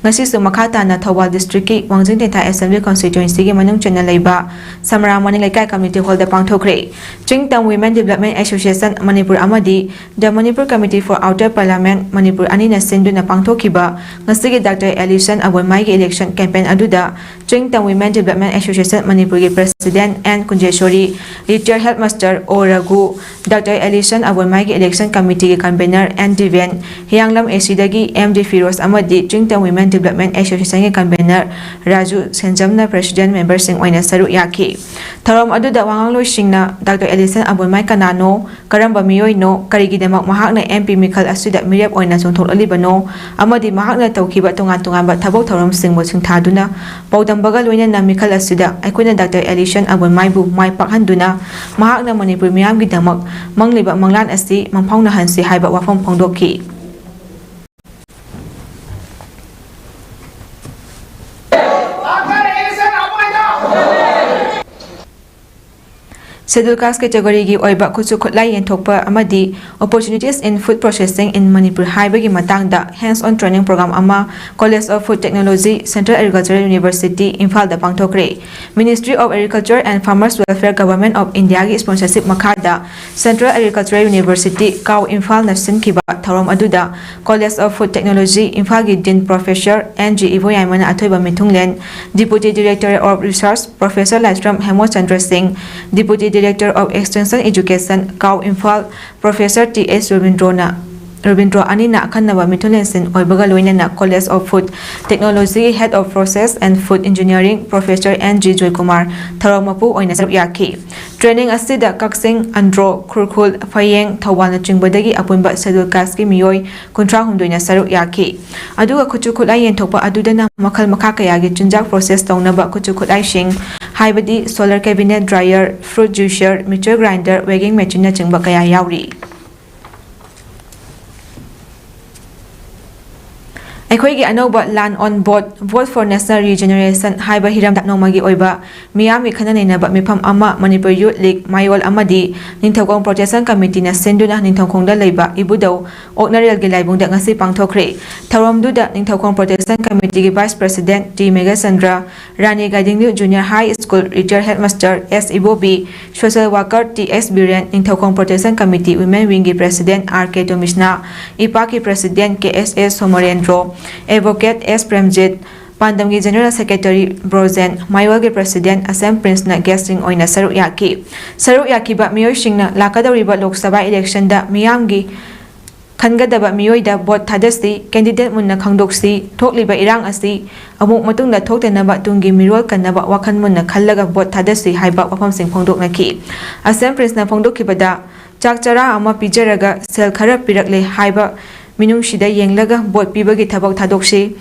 ꯉꯁꯤꯁꯨ ꯃꯈꯥ ꯇꯥꯅ ꯊꯧꯕꯥꯜ ꯗꯤꯁꯇ꯭ꯔꯤꯛꯀꯤ ꯋꯥꯡꯖꯤꯡ ꯇꯦꯟꯊꯥ ꯑꯦꯁꯦꯝꯕ꯭ꯂꯤ ꯀꯟꯁꯇꯤꯇ꯭ꯋꯦꯟꯁꯤꯒꯤ ꯃꯅꯨꯡ ꯆꯟꯅ ꯂꯩꯕ ꯁꯃꯔꯥ ꯃꯅꯤꯡ ꯂꯩꯀꯥꯏ ꯀꯝꯃ꯭ꯌꯨꯅꯤꯇꯤ ꯍꯣꯜꯗ ꯄꯥꯡꯊꯣꯛꯈ꯭ꯔꯦ꯫ Chingtam women development association Manipur ꯑꯃꯗꯤ the Manipur committee for outer parliament Manipur ꯑꯅꯤꯅ ꯁꯤꯟꯗꯨꯅ ꯄꯥꯡꯊꯣꯛꯈꯤꯕ ꯉꯁꯤꯒꯤ ꯗꯥꯛꯇꯔ ꯑꯦꯂꯤꯁꯟ ꯑꯕꯣꯏꯃꯥꯏꯒꯤ ꯏꯂꯦꯛꯁꯟ ꯀꯦꯝꯄꯦꯟ ꯑꯗꯨꯗ ꯆꯤꯡꯇꯝ ꯋꯤꯃꯦꯟ ꯗꯤꯕ꯭ꯂꯞꯃꯦꯟ ꯑꯦꯁꯣꯁꯤꯌꯦꯁꯟ ꯃꯅꯤꯄꯨꯔꯒꯤ president N Kunjesori, retired headmaster O Raghu, doctor Alison ꯑꯕꯣꯏꯃꯥꯏꯒꯤ ꯏꯂꯦꯛꯁꯟ ꯀꯃꯤꯇꯤꯒꯤ convener N Diben, Hiyanglam A ꯁꯤꯗꯒꯤ ꯑꯦꯝ ꯗꯤ ꯐꯤꯔꯣꯖ ꯑꯃꯗꯤ ꯆꯤꯡꯇꯝ ꯋꯤꯃꯦꯟ ꯗꯤꯕ꯭ꯂꯞꯃꯦꯟ ꯑꯦꯁꯣꯁꯤꯌꯦꯁꯟꯒꯤ ꯀꯟꯚꯦꯅꯔ ꯔꯥꯖꯨ ꯁꯦꯟꯖꯝꯅ ꯄ꯭ꯔꯦꯁꯤꯗꯦꯟꯠ ꯃꯦꯝꯕꯔꯁꯤꯡ ꯑꯣꯏꯅ ꯁꯔꯨꯛ ꯌꯥꯈꯤ꯫ ꯊꯧꯔꯝ ꯑꯗꯨꯗ ꯋꯥꯉꯥꯡꯂꯣꯏꯁꯤꯡꯅ ꯗꯥꯛꯇꯔ ꯑꯦꯂꯤꯁꯟ ꯑꯕꯣꯏꯃꯥꯏ ꯀꯅꯥꯅꯣ, ꯀꯔꯝꯕ ꯃꯤꯑꯣꯏꯅꯣ, ꯀꯔꯤꯒꯤꯗꯃꯛ ꯃꯍꯥꯛꯅ ꯑꯦꯝ ꯄꯤ ꯃꯤꯈꯜ ꯑꯁꯤꯗ ꯃꯤꯔꯦꯞ ꯑꯣꯏꯅ ꯆꯣꯡꯊꯣꯛꯂꯛꯂꯤꯕꯅꯣ ꯑꯃꯗꯤ ꯃꯍꯥꯛꯅ ꯇꯧꯈꯤꯕ ꯇꯣꯉꯥꯟ ꯇꯣꯉꯥꯟꯕ ꯊꯕꯛ ꯊꯧꯔꯝꯁꯤꯡꯕꯨ ꯁꯤꯡꯊꯥꯗꯨꯅ ꯄꯥꯎꯗꯝꯕꯒ ꯂꯣꯏꯅꯅ ꯃꯤꯈꯜ ꯑꯁꯤꯗ ꯑꯩꯈꯣꯏꯅ ꯗꯥꯛꯇꯔ ꯑꯦꯂꯤꯁꯟ ꯃꯤꯁꯟ ꯑꯕꯨꯟꯃꯥꯏꯕꯨ ꯃꯥꯏ ꯄꯥꯛꯍꯟꯗꯨꯅ ꯃꯍꯥꯛꯅ ꯃꯅꯤꯄꯨꯔ ꯃꯤꯌꯥꯝꯒꯤꯗꯃꯛ ꯃꯪꯂꯤꯕ ꯃꯪꯂꯥꯟ ꯑꯁꯤ ꯃꯪꯐꯥꯎꯅꯍꯟꯁꯤ ꯍꯥꯏꯕ ꯋꯥꯐꯝ ꯐꯣꯡꯗꯣꯛꯈꯤ꯫ Schedule Caste categoryꯒꯤ ꯑꯣꯏꯕ ꯈꯨꯠꯁꯨ ꯈꯨꯠꯂꯥꯏ ꯌꯦꯟꯊꯣꯛꯄ ꯑꯃꯗꯤ Opportunities in Food Processing in Manipur ꯍꯥꯏꯕꯒꯤ ꯃꯇꯥꯡꯗ hands on training program ꯑꯃ College of Food Technology, Central Agricultural University, ꯏꯝꯐꯥꯜꯗ ꯄꯥꯡꯊꯣꯛꯈ꯭ꯔꯦ꯫ Ministry of Agriculture and Farmers Welfare, Government of Indiaꯒꯤ sponsorship ꯃꯈꯥꯗ Central Agricultural University, ꯀꯥꯎ ꯏꯝꯐꯥꯜꯅ ꯁꯤꯟꯈꯤꯕ ꯊꯧꯔꯝ ꯑꯗꯨꯗ College of Food Technology, ꯏꯝꯐꯥꯜꯒꯤ Dean Professor N G ꯏꯕꯣꯌꯥꯏꯃꯅ ꯑꯊꯣꯏꯕ ꯃꯤꯊꯨꯡꯂꯦꯟ, Deputy Director of Research Professor ꯂꯥꯏꯁ꯭ꯔꯝ ꯍꯦꯃꯣꯆꯟꯗ꯭ꯔ ꯁꯤꯡ, Deputy Director of Extension Education, ꯀꯥꯎ Imphal, Professor T H ꯔꯕꯤꯟꯗ꯭ꯔꯣꯅ, ꯔꯕꯤꯟꯗ꯭ꯔꯣ ꯑꯅꯤꯅ ꯑꯈꯟꯅꯕ ꯃꯤꯊꯨꯡꯂꯦꯟꯁꯤꯡ ꯑꯣꯏꯕꯒ ꯂꯣꯏꯅꯅ College of Food Technology Head of Process and Food Engineering Professor N G Joykumar ꯊꯧꯔꯝ ꯃꯄꯨ ꯑꯣꯏꯅ ꯁꯔꯨꯛ ꯌꯥꯈꯤ꯫ Training ꯑꯁꯤꯗ ꯀꯛꯆꯤꯡ, ꯑꯟꯗ꯭ꯔꯣ, ꯈꯨꯔꯈꯨꯜ, ꯐꯌꯦꯡ, ꯊꯧꯕꯥꯜꯅꯆꯤꯡꯕꯗꯒꯤ ꯑꯄꯨꯟꯕ Schedule Casteꯀꯤ ꯃꯤꯑꯣꯏ ꯀꯨꯟꯊ꯭ꯔꯥ ꯍꯨꯝꯗꯣꯏꯅ ꯁꯔꯨꯛ ꯌꯥꯈꯤ꯫ ꯑꯗꯨꯒ ꯈꯨꯠꯁꯨ ꯈꯨꯠꯂꯥꯏ ꯌꯦꯟꯊꯣꯛꯄ ꯑꯗꯨꯗꯅ ꯃꯈꯜ ꯃꯈꯥ ꯀꯌꯥꯒꯤ ꯆꯤꯟꯖꯥꯛ process ꯇꯧꯅꯕ ꯈꯨꯠꯁꯨ ꯈꯨꯠꯂꯥꯏꯁꯤꯡ, ꯍꯥꯏꯕꯗꯤ solar cabinet, dryer, fruit juicer, mixer grinder, weighing machine ꯅꯆꯤꯡꯕ ꯀꯌꯥ ꯌꯥꯎꯔꯤ꯫ ꯑꯩꯈꯣꯏꯒꯤ ꯑꯅꯧꯕ ꯂꯥꯟ on vote, Vote for National Regeneration ꯍꯥꯏꯕ ꯍꯤꯔꯝꯗ ꯅꯣꯡꯃꯒꯤ ꯑꯣꯏꯕ ꯃꯤꯌꯥꯝꯒꯤ ꯈꯟꯅ ꯅꯩꯅꯕ ꯃꯤꯐꯝ ꯑꯃ ꯃꯅꯤꯄꯨꯔ ꯌꯨꯠ ꯂꯤꯒ, ꯃꯥꯌꯣꯜ ꯑꯃꯗꯤ ꯅꯤꯡꯊꯧꯈꯣꯡ ꯄ꯭ꯔꯣꯇꯦꯁꯟ ꯀꯃꯤꯇꯤꯅ ꯁꯤꯟꯗꯨꯅ ꯅꯤꯡꯊꯧꯈꯣꯡꯗ ꯂꯩꯕ ꯏꯕꯨꯙꯧ ꯑꯣꯛꯅꯔꯦꯜꯒꯤ ꯂꯥꯏꯕꯨꯡꯗ ꯉꯁꯤ ꯄꯥꯡꯊꯣꯛꯈ꯭ꯔꯦ꯫ ꯊꯧꯔꯝꯗꯨꯗ ꯅꯤꯡꯊꯧꯈꯣꯡ ꯄ꯭ꯔꯣꯇꯦꯁꯟ ꯀꯃꯤꯇꯤꯒꯤ vice president T Meghachandra, Rani Gaidinliu junior high school retired headmaster S Ibobi, social worker T S Biren, Ningthoukhong protection committee women ꯋꯤꯡꯒꯤ president ꯑꯥꯔ ꯀꯦ ꯇꯣꯃꯤꯁꯅꯥ, ꯏꯄꯥꯛꯀꯤ president K S S Somorendro, advocate S Premjit, ꯄꯥꯟꯗꯝꯒꯤ general secretary ꯕ꯭ꯔꯣꯖꯦꯟ, ꯃꯥꯏꯌꯣꯜꯒꯤ president ꯑꯁꯦꯝ ꯄ꯭ꯔꯤꯟꯁꯅ guestꯁꯤꯡ ꯑꯣꯏꯅ ꯁꯔꯨꯛ ꯌꯥꯈꯤ꯫ ꯁꯔꯨꯛ ꯌꯥꯈꯤꯕ ꯃꯤꯑꯣꯏꯁꯤꯡꯅ ꯂꯥꯛꯀꯗꯧꯔꯤꯕ ꯂꯣꯛ ꯁꯚꯥ electionꯗ ꯃꯤꯌꯥꯝꯒꯤ ꯈꯟꯒꯗꯕ ꯃꯤꯑꯣꯏꯗ vote ꯊꯥꯗꯁꯤ, candidate ꯃꯨꯟꯅ ꯈꯪꯗꯣꯛꯁꯤ, ꯊꯣꯛꯂꯤꯕ ꯏꯔꯥꯡ ꯑꯁꯤ ꯑꯃꯨꯛ ꯃꯇꯨꯡꯗ ꯊꯣꯛꯇꯅꯕ ꯇꯨꯡꯒꯤ ꯃꯤꯔꯣꯜ ꯀꯟꯅꯕ ꯋꯥꯈꯜ ꯃꯨꯟꯅ ꯈꯜꯂꯒ vote ꯊꯥꯗꯁꯤ ꯍꯥꯏꯕ ꯋꯥꯐꯝꯁꯤꯡ ꯐꯣꯡꯗꯣꯛꯅꯈꯤ꯫ ꯑꯁꯦꯝ ꯄ꯭ꯔꯤꯟꯁꯅ ꯐꯣꯡꯗꯣꯛꯈꯤꯕꯗ, ꯆꯥꯛ ꯆꯔꯥ ꯑꯃ ꯄꯤꯖꯔꯒ ꯁꯦꯜ ꯈꯔ ꯄꯤꯔꯛꯂꯦ ꯍꯥꯏꯕ ꯃꯤꯅꯨꯡꯁꯤꯗ ꯌꯦꯡꯂꯒ vote ꯄꯤꯕꯒꯤ ꯊꯕꯛ ꯊꯥꯗꯣꯛꯁꯤ꯫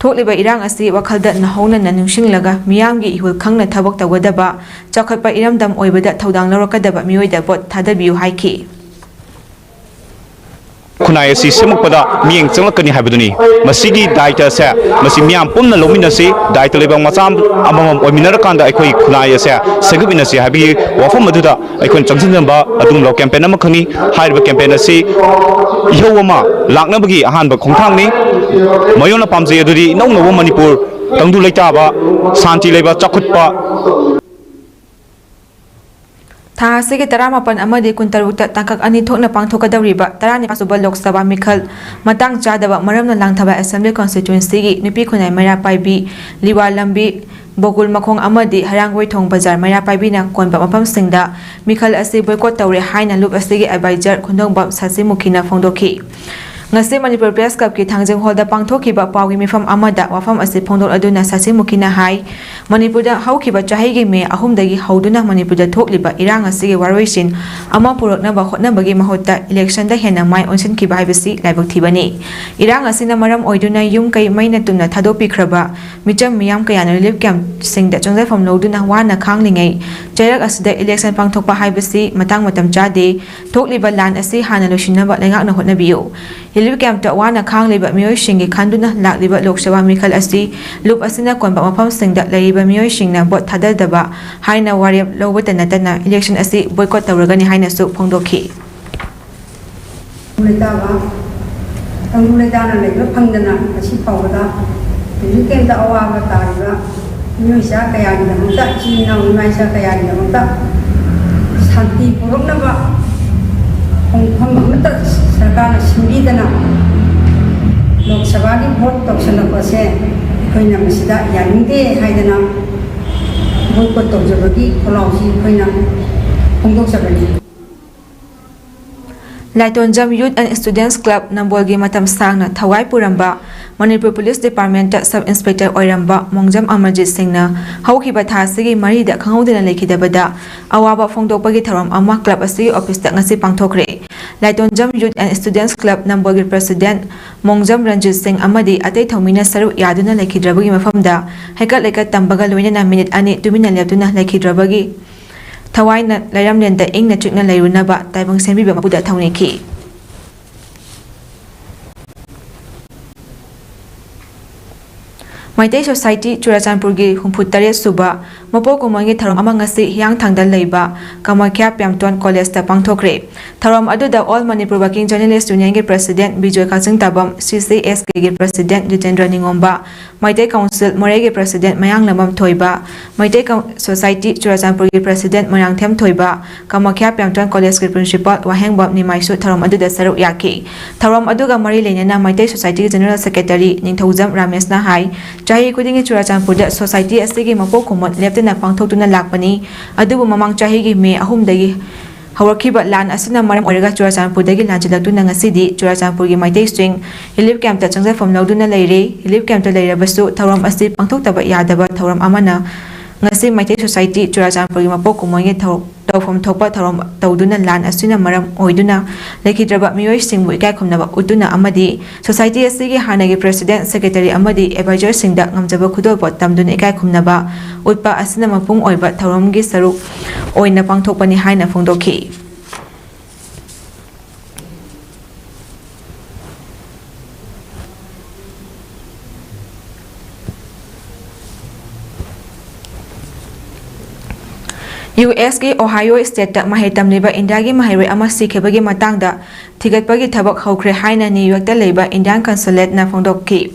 ꯊꯣꯛꯂꯤꯕ ꯏꯔꯥꯡ ꯑꯁꯤ ꯋꯥꯈꯜꯗ ꯅꯧꯍꯧꯅꯅ ꯅꯤꯡꯁꯤꯡꯂꯒ ꯃꯤꯌꯥꯝꯒꯤ ꯏꯍꯨꯜ ꯈꯪꯅ ꯊꯕꯛ ꯇꯧꯒꯗꯕ, ꯆꯥꯎꯈꯠꯄ ꯏꯔꯝꯗꯝ ꯑꯣꯏꯕꯗ ꯊꯧꯗꯥꯡ ꯂꯧꯔꯛꯀꯗꯕ ꯃꯤꯑꯣꯏꯗ ꯚꯣꯠ ꯊꯥꯗꯕꯤꯌꯨ ꯍꯥꯏꯈꯤ꯫ ꯈꯨꯟꯅꯥꯏ ꯑꯁꯤ ꯁꯦꯝꯃꯛꯄꯗ ꯃꯤꯠꯌꯦꯡ ꯆꯪꯂꯛꯀꯅꯤ ꯍꯥꯏꯕꯗꯨꯅꯤ꯫ ꯃꯁꯤꯒꯤ ꯗꯥꯏꯇ ꯑꯁꯦ ꯃꯁꯤ ꯃꯤꯌꯥꯝ ꯄꯨꯝꯅ ꯂꯧꯃꯤꯟꯅꯁꯤ꯫ ꯗꯥꯏꯇ ꯂꯩꯕꯥꯛ ꯃꯆꯥ ꯑꯃꯃꯝ ꯑꯣꯏꯃꯤꯟꯅꯔꯀꯥꯟꯗ ꯑꯩꯈꯣꯏ ꯈꯨꯟꯅꯥꯏ ꯑꯁꯦ ꯁꯦꯝꯒꯠꯃꯤꯟꯅꯁꯤ ꯍꯥꯏꯕꯒꯤ ꯋꯥꯐꯝ ꯑꯗꯨꯗ ꯑꯩꯈꯣꯏꯅ ꯆꯪꯁꯤꯟꯖꯕ ꯑꯗꯨꯒꯨꯝꯂꯕ ꯀꯦꯝꯄꯦꯟ ꯑꯃꯈꯛꯅꯤ꯫ ꯍꯥꯏꯔꯤꯕ ꯀꯦꯝꯄꯦꯟ ꯑꯁꯤ ꯏꯍꯧ ꯑꯃ ꯂꯥꯛꯅꯕꯒꯤ ꯑꯍꯥꯟꯕ ꯈꯣꯡꯊꯥꯡꯅꯤ꯫ ꯃꯌꯣꯟꯅ ꯄꯥꯝꯖꯩ ꯑꯗꯨꯗꯤ ꯏꯅꯧ ꯅꯧꯕ ꯃꯅꯤꯄꯨꯔ, ꯇꯪꯗꯨ ꯂꯩꯇꯥꯕ, ꯁꯥꯟꯇꯤ ꯂꯩꯕ, ꯆꯥꯎꯈꯠꯄ꯫ ꯊꯥ ꯑꯁꯤꯒꯤ ꯇꯔꯥꯃꯥꯄꯟ ꯑꯃꯗꯤ ꯀꯨꯟꯇꯔꯨꯛꯇ ꯇꯥꯡꯀꯛ ꯑꯅꯤ ꯊꯣꯛꯅ ꯄꯥꯡꯊꯣꯛꯀꯗꯧꯔꯤꯕ ꯇꯔꯥꯅꯤꯄꯥꯜ ꯁꯨꯕ ꯂꯣꯛ ꯁꯚꯥ ꯃꯤꯈꯜ ꯃꯇꯥꯡ ꯆꯥꯗꯕ ꯃꯔꯝꯅ ꯂꯥꯡꯊꯕꯥꯏ ꯑꯦꯁꯦꯝꯕ꯭ꯂꯤ ꯀꯣꯟꯁꯇꯤꯇ꯭ꯋꯦꯟꯁꯤꯒꯤ ꯅꯨꯄꯤ ꯈꯨꯟꯅꯥꯏ ꯃꯩꯔꯥ ꯄꯥꯏꯕꯤ, ꯂꯤꯋꯥ ꯂꯝꯕꯤ, ꯕꯣꯀꯨꯜ ꯃꯈꯣꯡ ꯑꯃꯗꯤ ꯍꯩꯔꯥꯡꯒꯣꯏꯊꯣꯡ ꯕꯖꯥꯔ ꯃꯩꯔꯥ ꯄꯥꯏꯕꯤꯅ ꯀꯣꯟꯕ ꯃꯐꯝꯁꯤꯡꯗ ꯃꯤꯈꯜ ꯑꯁꯤ ꯕꯣꯏꯀꯣꯠ ꯇꯧꯔꯦ ꯍꯥꯏꯅ ꯂꯨꯞ ꯑꯁꯤꯒꯤ ꯑꯦꯗꯚꯥꯏꯖꯔ ꯈꯨꯟꯗꯣꯡꯕꯝ ꯁꯥꯁꯤꯃꯨꯈꯤꯅ ꯐꯣꯡꯗꯣꯛꯈꯤ꯫ ꯉꯁꯤ ꯃꯅꯤꯄꯨꯔ ꯄ꯭ꯔꯦꯁ ꯀ꯭ꯂꯕꯀꯤ ꯊꯥꯡꯖꯤꯡ ꯍꯣꯜꯗ ꯄꯥꯡꯊꯣꯛꯈꯤꯕ ꯄꯥꯎꯒꯤ ꯃꯤꯐꯝ ꯑꯃꯗ ꯋꯥꯐꯝ ꯑꯁꯤ ꯐꯣꯡꯗꯣꯛꯂꯗꯨꯅ ꯁꯥꯁꯤꯃꯨꯈꯤꯅ ꯍꯥꯏ, ꯃꯅꯤꯄꯨꯔꯗ ꯍꯧꯈꯤꯕ ꯆꯍꯤꯒꯤ ꯃꯦ ꯑꯍꯨꯝꯗꯒꯤ ꯍꯧꯗꯨꯅ ꯃꯅꯤꯄꯨꯔꯗ ꯊꯣꯛꯂꯤꯕ ꯏꯔꯥꯡ ꯑꯁꯤꯒꯤ ꯋꯥꯔꯣꯏꯁꯤꯟ ꯑꯃ ꯄꯨꯔꯛꯅꯕ ꯍꯣꯠꯅꯕꯒꯤ ꯃꯍꯨꯠꯇ ꯏꯂꯦꯛꯁꯟꯗ ꯍꯦꯟꯅ ꯃꯥꯏ ꯑꯣꯟꯁꯤꯟꯈꯤꯕ ꯍꯥꯏꯕꯁꯤ ꯂꯥꯏꯕꯛ ꯊꯤꯕꯅꯤ꯫ ꯏꯔꯥꯡ ꯑꯁꯤꯅ ꯃꯔꯝ ꯑꯣꯏꯗꯨꯅ ꯌꯨꯝ ꯀꯩ ꯃꯩꯅ ꯇꯨꯝꯅ ꯊꯥꯗꯣꯛꯄꯤꯈ꯭ꯔꯕ ꯃꯤꯆꯝ ꯃꯤꯌꯥꯝ ꯀꯌꯥꯅ ꯔꯤꯂꯤꯐ ꯀꯦꯝꯞꯁꯤꯡꯗ ꯆꯪꯖꯐꯝ ꯂꯧꯗꯨꯅ ꯋꯥꯅ ꯈꯥꯡꯂꯤꯉꯩ ꯆꯩꯔꯛ ꯑꯁꯤꯗ ꯏꯂꯦꯛꯁꯟ ꯄꯥꯡꯊꯣꯛꯄ ꯍꯥꯏꯕꯁꯤ ꯃꯇꯥꯡ ꯃꯇꯝ ꯆꯥꯗꯦ꯫ ꯊꯣꯛꯂꯤꯕ ꯂꯥꯟ ꯑꯁꯤ ꯍꯥꯟꯅ ꯂꯣꯏꯁꯤꯟꯅꯕ ꯂꯩꯉꯥꯛꯅ ꯍꯣꯠꯅꯕꯤꯌꯨ꯫ ꯔꯤꯂꯤꯐ ꯀꯦꯝꯞꯇ ꯋꯥꯅ ꯈꯥꯡꯂꯤꯕ ꯃꯤꯑꯣꯏꯁꯤꯡꯒꯤ ꯈꯟꯗꯨꯅ ꯂꯥꯛꯂꯤꯕ ꯂꯣꯛ ꯁꯚꯥ ꯃꯤꯈꯜ ꯑꯁꯤ ꯂꯨꯞ ꯑꯁꯤꯅ ꯀꯣꯟꯕ ꯃꯐꯝꯁꯤꯡꯗ ꯂꯩꯔꯤꯕ ꯃꯤꯑꯣꯏꯁꯤꯡꯅ ꯚꯣꯠ ꯊꯥꯗꯗꯕ ꯍꯥꯏꯅ ꯋꯥꯔꯦꯞ ꯂꯧꯕꯇ ꯅꯠꯇꯅ ꯏꯂꯦꯛꯁꯟ ꯑꯁꯤ ꯕꯣꯏꯀꯣꯠ ꯇꯧꯔꯒꯅꯤ ꯍꯥꯏꯅꯁꯨ ꯐꯣꯡꯗꯣꯛꯈꯤ꯫ ꯂꯩꯇꯥꯕ, ꯇꯪꯗꯨ ꯂꯩꯇꯥꯅ ꯂꯩꯕ ꯐꯪꯗꯅ ꯉꯁꯤ ꯐꯥꯎꯕꯗ ꯔꯤꯂꯤꯐ ꯀꯦꯝꯞꯇ ꯑꯋꯥꯕ ꯇꯥꯔꯤꯕ ꯃꯤꯑꯣꯏ ꯆꯥ ꯀꯌꯥꯒꯤꯗꯃꯛꯇ, ꯏꯆꯤꯜ ꯏꯅꯥꯎ ꯏꯃꯥ ꯏꯆꯥ ꯀꯌꯥꯒꯤꯗꯃꯛꯇ ꯁꯥꯟꯇꯤ ꯄꯨꯔꯛꯅꯕ ꯈꯣꯡꯐꯝ ꯑꯃꯠꯇ ꯁꯔꯀꯥꯔꯅ ꯁꯤꯟꯕꯤꯗꯅ ꯂꯣꯛ ꯁꯚꯥꯒꯤ ꯚꯣꯠ ꯇꯧꯁꯜꯂꯛꯄꯁꯦ ꯑꯩꯈꯣꯏꯅ ꯃꯁꯤꯗ ꯌꯥꯅꯤꯡꯗꯦ ꯍꯥꯏꯗꯅ ꯕꯣꯏꯀꯣꯠ ꯇꯧꯖꯕꯒꯤ ꯈꯣꯜꯂꯥꯎꯁꯤ ꯑꯩꯈꯣꯏꯅ ꯐꯣꯡꯗꯣꯛꯆꯕꯅꯤ꯫ ꯂꯥꯏꯇꯣꯟꯖꯝ ꯌꯨꯠ ꯑꯦꯟ ꯁ꯭ꯇꯨꯗꯦꯟꯠꯁ ꯀ꯭ꯂꯕ ꯅꯝꯕꯣꯜꯒꯤ ꯃꯇꯝ ꯁꯥꯡꯅ ꯊꯋꯥꯏ ꯄꯨꯔꯝꯕ ꯃꯅꯤꯄꯨꯔ ꯄꯨꯂꯤꯁ ꯗꯤꯄꯥꯔꯠꯃꯦꯟꯠꯇ ꯁꯕ ꯏꯟꯁꯄꯦꯛꯇꯔ ꯑꯣꯏꯔꯝꯕ ꯃꯣꯡꯖꯝ ꯑꯃꯔꯖꯤꯠ ꯁꯤꯡꯅ ꯍꯧꯈꯤꯕ ꯊꯥ ꯑꯁꯤꯒꯤ ꯃꯔꯤꯗ ꯈꯪꯍꯧꯗꯅ ꯂꯩꯈꯤꯗꯕꯗ ꯑꯋꯥꯕ ꯐꯣꯡꯗꯣꯛꯄꯒꯤ ꯊꯧꯔꯝ ꯑꯃ ꯀ꯭ꯂꯕ ꯑꯁꯤꯒꯤ ꯑꯣꯐꯤꯁꯇ ꯉꯁꯤ ꯄꯥꯡꯊꯣꯛꯈ꯭ꯔꯦ꯫ ꯂꯥꯏꯇꯣꯟꯖꯝ Youth and Students Club ꯅꯝꯕꯣꯜꯒꯤ President ꯃꯣꯡꯖꯝ Ranjit ꯁꯤꯡ ꯑꯃꯗꯤ ꯑꯇꯩ ꯊꯧꯃꯤꯅ ꯁꯔꯨꯛ ꯌꯥꯗꯨꯅ ꯂꯩꯈꯤꯗ꯭ꯔꯕꯒꯤ ꯃꯐꯝꯗ ꯍꯩꯀꯠ ꯂꯩꯀꯠ ꯇꯝꯕꯒ ꯂꯣꯏꯅꯅ ꯃꯤꯅꯤꯠ ꯑꯅꯤ ꯇꯨꯃꯤꯟꯅ ꯂꯦꯞꯇꯨꯅ ꯂꯩꯈꯤꯗ꯭ꯔꯕꯒꯤ ꯊꯋꯥꯏꯅ ꯂꯩꯔꯝꯂꯦꯟꯗ ꯏꯪꯅ ꯆꯤꯛꯅ ꯂꯩꯔꯨꯅꯕ ꯇꯥꯏꯕꯪ ꯁꯦꯝꯕꯤꯕ ꯃꯄꯨꯗ ꯊꯧꯅꯤꯈꯤ꯫ ꯃꯩꯇꯩ ꯁꯣꯁꯥꯏꯇꯤ ꯆꯨꯔꯆꯥꯟꯄꯨꯔꯒꯤ ꯍꯨꯝꯐꯨ ꯇꯔꯦꯠ ꯁꯨꯕ ꯃꯄꯣꯛ ꯀꯨꯝꯑꯣꯟꯒꯤ ꯊꯧꯔꯝ ꯑꯃ ꯉꯁꯤ ꯍꯤꯌꯥꯡꯊꯥꯡꯗ ꯂꯩꯕ ꯀꯃꯈ꯭ꯌꯥ ꯄ꯭ꯌꯥꯝꯇꯣꯟ ꯀꯣꯂꯦꯖꯇ ꯄꯥꯡꯊꯣꯛꯈ꯭ꯔꯦ꯫ ꯊꯧꯔꯝ ꯑꯗꯨꯗ All Manipur Working Journalist Unionꯒꯤ President Bijoy ꯀꯛꯆꯤꯡ ꯇꯥꯕꯝ, CCSKꯒꯤ President ꯖꯤꯇꯦꯟꯗ꯭ꯔ ꯅꯤꯉꯣꯝꯕ, ꯃꯩꯇꯩ Council ꯃꯣꯔꯦꯒꯤ President ꯃꯌꯥꯡꯂꯝꯕꯝ ꯊꯣꯏꯕ, ꯃꯩꯇꯩ Coun-, Society ꯆꯨꯔꯆꯥꯟꯄꯨꯔꯒꯤ President ꯃꯣꯏꯔꯥꯡꯊꯦꯝ ꯊꯣꯏꯕ, ꯀꯃꯈ꯭ꯌꯥ ꯄ꯭ꯌꯥꯝꯇꯣꯟ ꯀꯣꯂꯦꯖꯀꯤ Principal ꯋꯥꯍꯦꯡꯕꯝ ꯅꯤꯃꯥꯏꯁꯨ ꯊꯧꯔꯝ ꯑꯗꯨꯗ ꯁꯔꯨꯛ ꯌꯥꯈꯤ꯫ ꯊꯧꯔꯝ ꯑꯗꯨꯒ ꯃꯔꯤ ꯂꯩꯅꯅ ꯃꯩꯇꯩ ꯁꯣꯁꯥꯏꯇꯤꯒꯤ General Secretary ꯅꯤꯡꯊꯧꯖꯝ ꯔꯥꯃꯦꯁꯅ ꯍꯥꯏ, ꯆꯍꯤ ꯈꯨꯗꯤꯡꯒꯤ ꯆꯨꯔꯆꯥꯟꯄꯨꯔꯗ ꯁꯣꯁꯥꯏꯇꯤ ꯑꯁꯤꯒꯤ ꯃꯄꯣꯛ ꯀꯨꯝꯑꯣꯟ ꯂꯦꯞꯇꯅ ꯄꯥꯡꯊꯣꯛꯇꯨꯅ ꯂꯥꯛꯄꯅꯤ꯫ ꯑꯗꯨꯕꯨ ꯃꯃꯥꯡ ꯆꯍꯤꯒꯤ ꯃꯦ ꯑꯍꯨꯝꯗꯒꯤ ꯍꯧꯔꯛꯈꯤꯕ ꯂꯥꯟ ꯑꯁꯤꯅ ꯃꯔꯝ ꯑꯣꯏꯔꯒ ꯆꯨꯔꯆꯥꯟꯄꯨꯔꯗꯒꯤ ꯂꯥꯟꯖꯤꯜꯂꯛꯇꯨꯅ ꯉꯁꯤꯗꯤ ꯆꯨꯔꯆꯥꯟꯄꯨꯔꯒꯤ ꯃꯩꯇꯩꯁꯤꯡ relief campꯇ ꯆꯪꯖꯐꯝ ꯂꯧꯗꯨꯅ ꯂꯩꯔꯦ꯫ Relief campꯇ ꯂꯩꯔꯕꯁꯨ ꯊꯧꯔꯝ ꯑꯁꯤ ꯄꯥꯡꯊꯣꯛꯇꯕ ꯌꯥꯗꯕ ꯊꯧꯔꯝ ꯑꯃꯅ ꯉꯁꯤ ꯃꯩꯇꯩ ꯁꯣꯁꯥꯏꯇꯤ ꯆꯨꯔꯆꯥꯟꯄꯨꯔꯒꯤ ꯃꯄꯣꯛ ꯀꯨꯝꯑꯣꯟꯒꯤ ꯊꯧ-, ꯇꯧꯐꯝ ꯊꯣꯛꯄ ꯊꯧꯔꯝ ꯇꯧꯗꯨꯅ ꯂꯥꯟ ꯑꯁꯤꯅ ꯃꯔꯝ ꯑꯣꯏꯗꯨꯅ ꯂꯩꯈꯤꯗ꯭ꯔꯕ ꯃꯤꯑꯣꯏꯁꯤꯡꯕꯨ ꯏꯀꯥꯏ ꯈꯨꯝꯅꯕ ꯎꯠꯇꯨꯅ ꯑꯃꯗꯤ ꯁꯣꯁꯥꯏꯇꯤ ꯑꯁꯤꯒꯤ ꯍꯥꯟꯅꯒꯤ President, Secretary ꯑꯃꯗꯤ Advisorꯁꯤꯡꯗ ꯉꯝꯖꯕ ꯈꯨꯗꯣꯜꯄꯣꯠ ꯇꯝꯗꯨꯅ ꯏꯀꯥꯏ ꯈꯨꯝꯅꯕ ꯎꯠꯄ ꯑꯁꯤꯅ ꯃꯄꯨꯡ ꯑꯣꯏꯕ ꯊꯧꯔꯝꯒꯤ ꯁꯔꯨꯛ ꯑꯣꯏꯅ ꯄꯥꯡꯊꯣꯛꯄꯅꯤ ꯍꯥꯏꯅ ꯐꯣꯡꯗꯣꯛꯈꯤ꯫ USꯀꯤ Ohio stateꯇ ꯃꯍꯩ ꯇꯝꯂꯤꯕ ꯏꯟꯗꯤꯌꯥꯒꯤ ꯃꯍꯩꯔꯣꯏ ꯑꯃ ꯁꯤꯈꯤꯕꯒꯤ ꯃꯇꯥꯡꯗ ꯊꯤꯒꯠꯄꯒꯤ ꯊꯕꯛ ꯍꯧꯈ꯭ꯔꯦ ꯍꯥꯏꯅ New Yorkꯇ ꯂꯩꯕ Indian Consulateꯅ ꯐꯣꯡꯗꯣꯛꯈꯤ꯫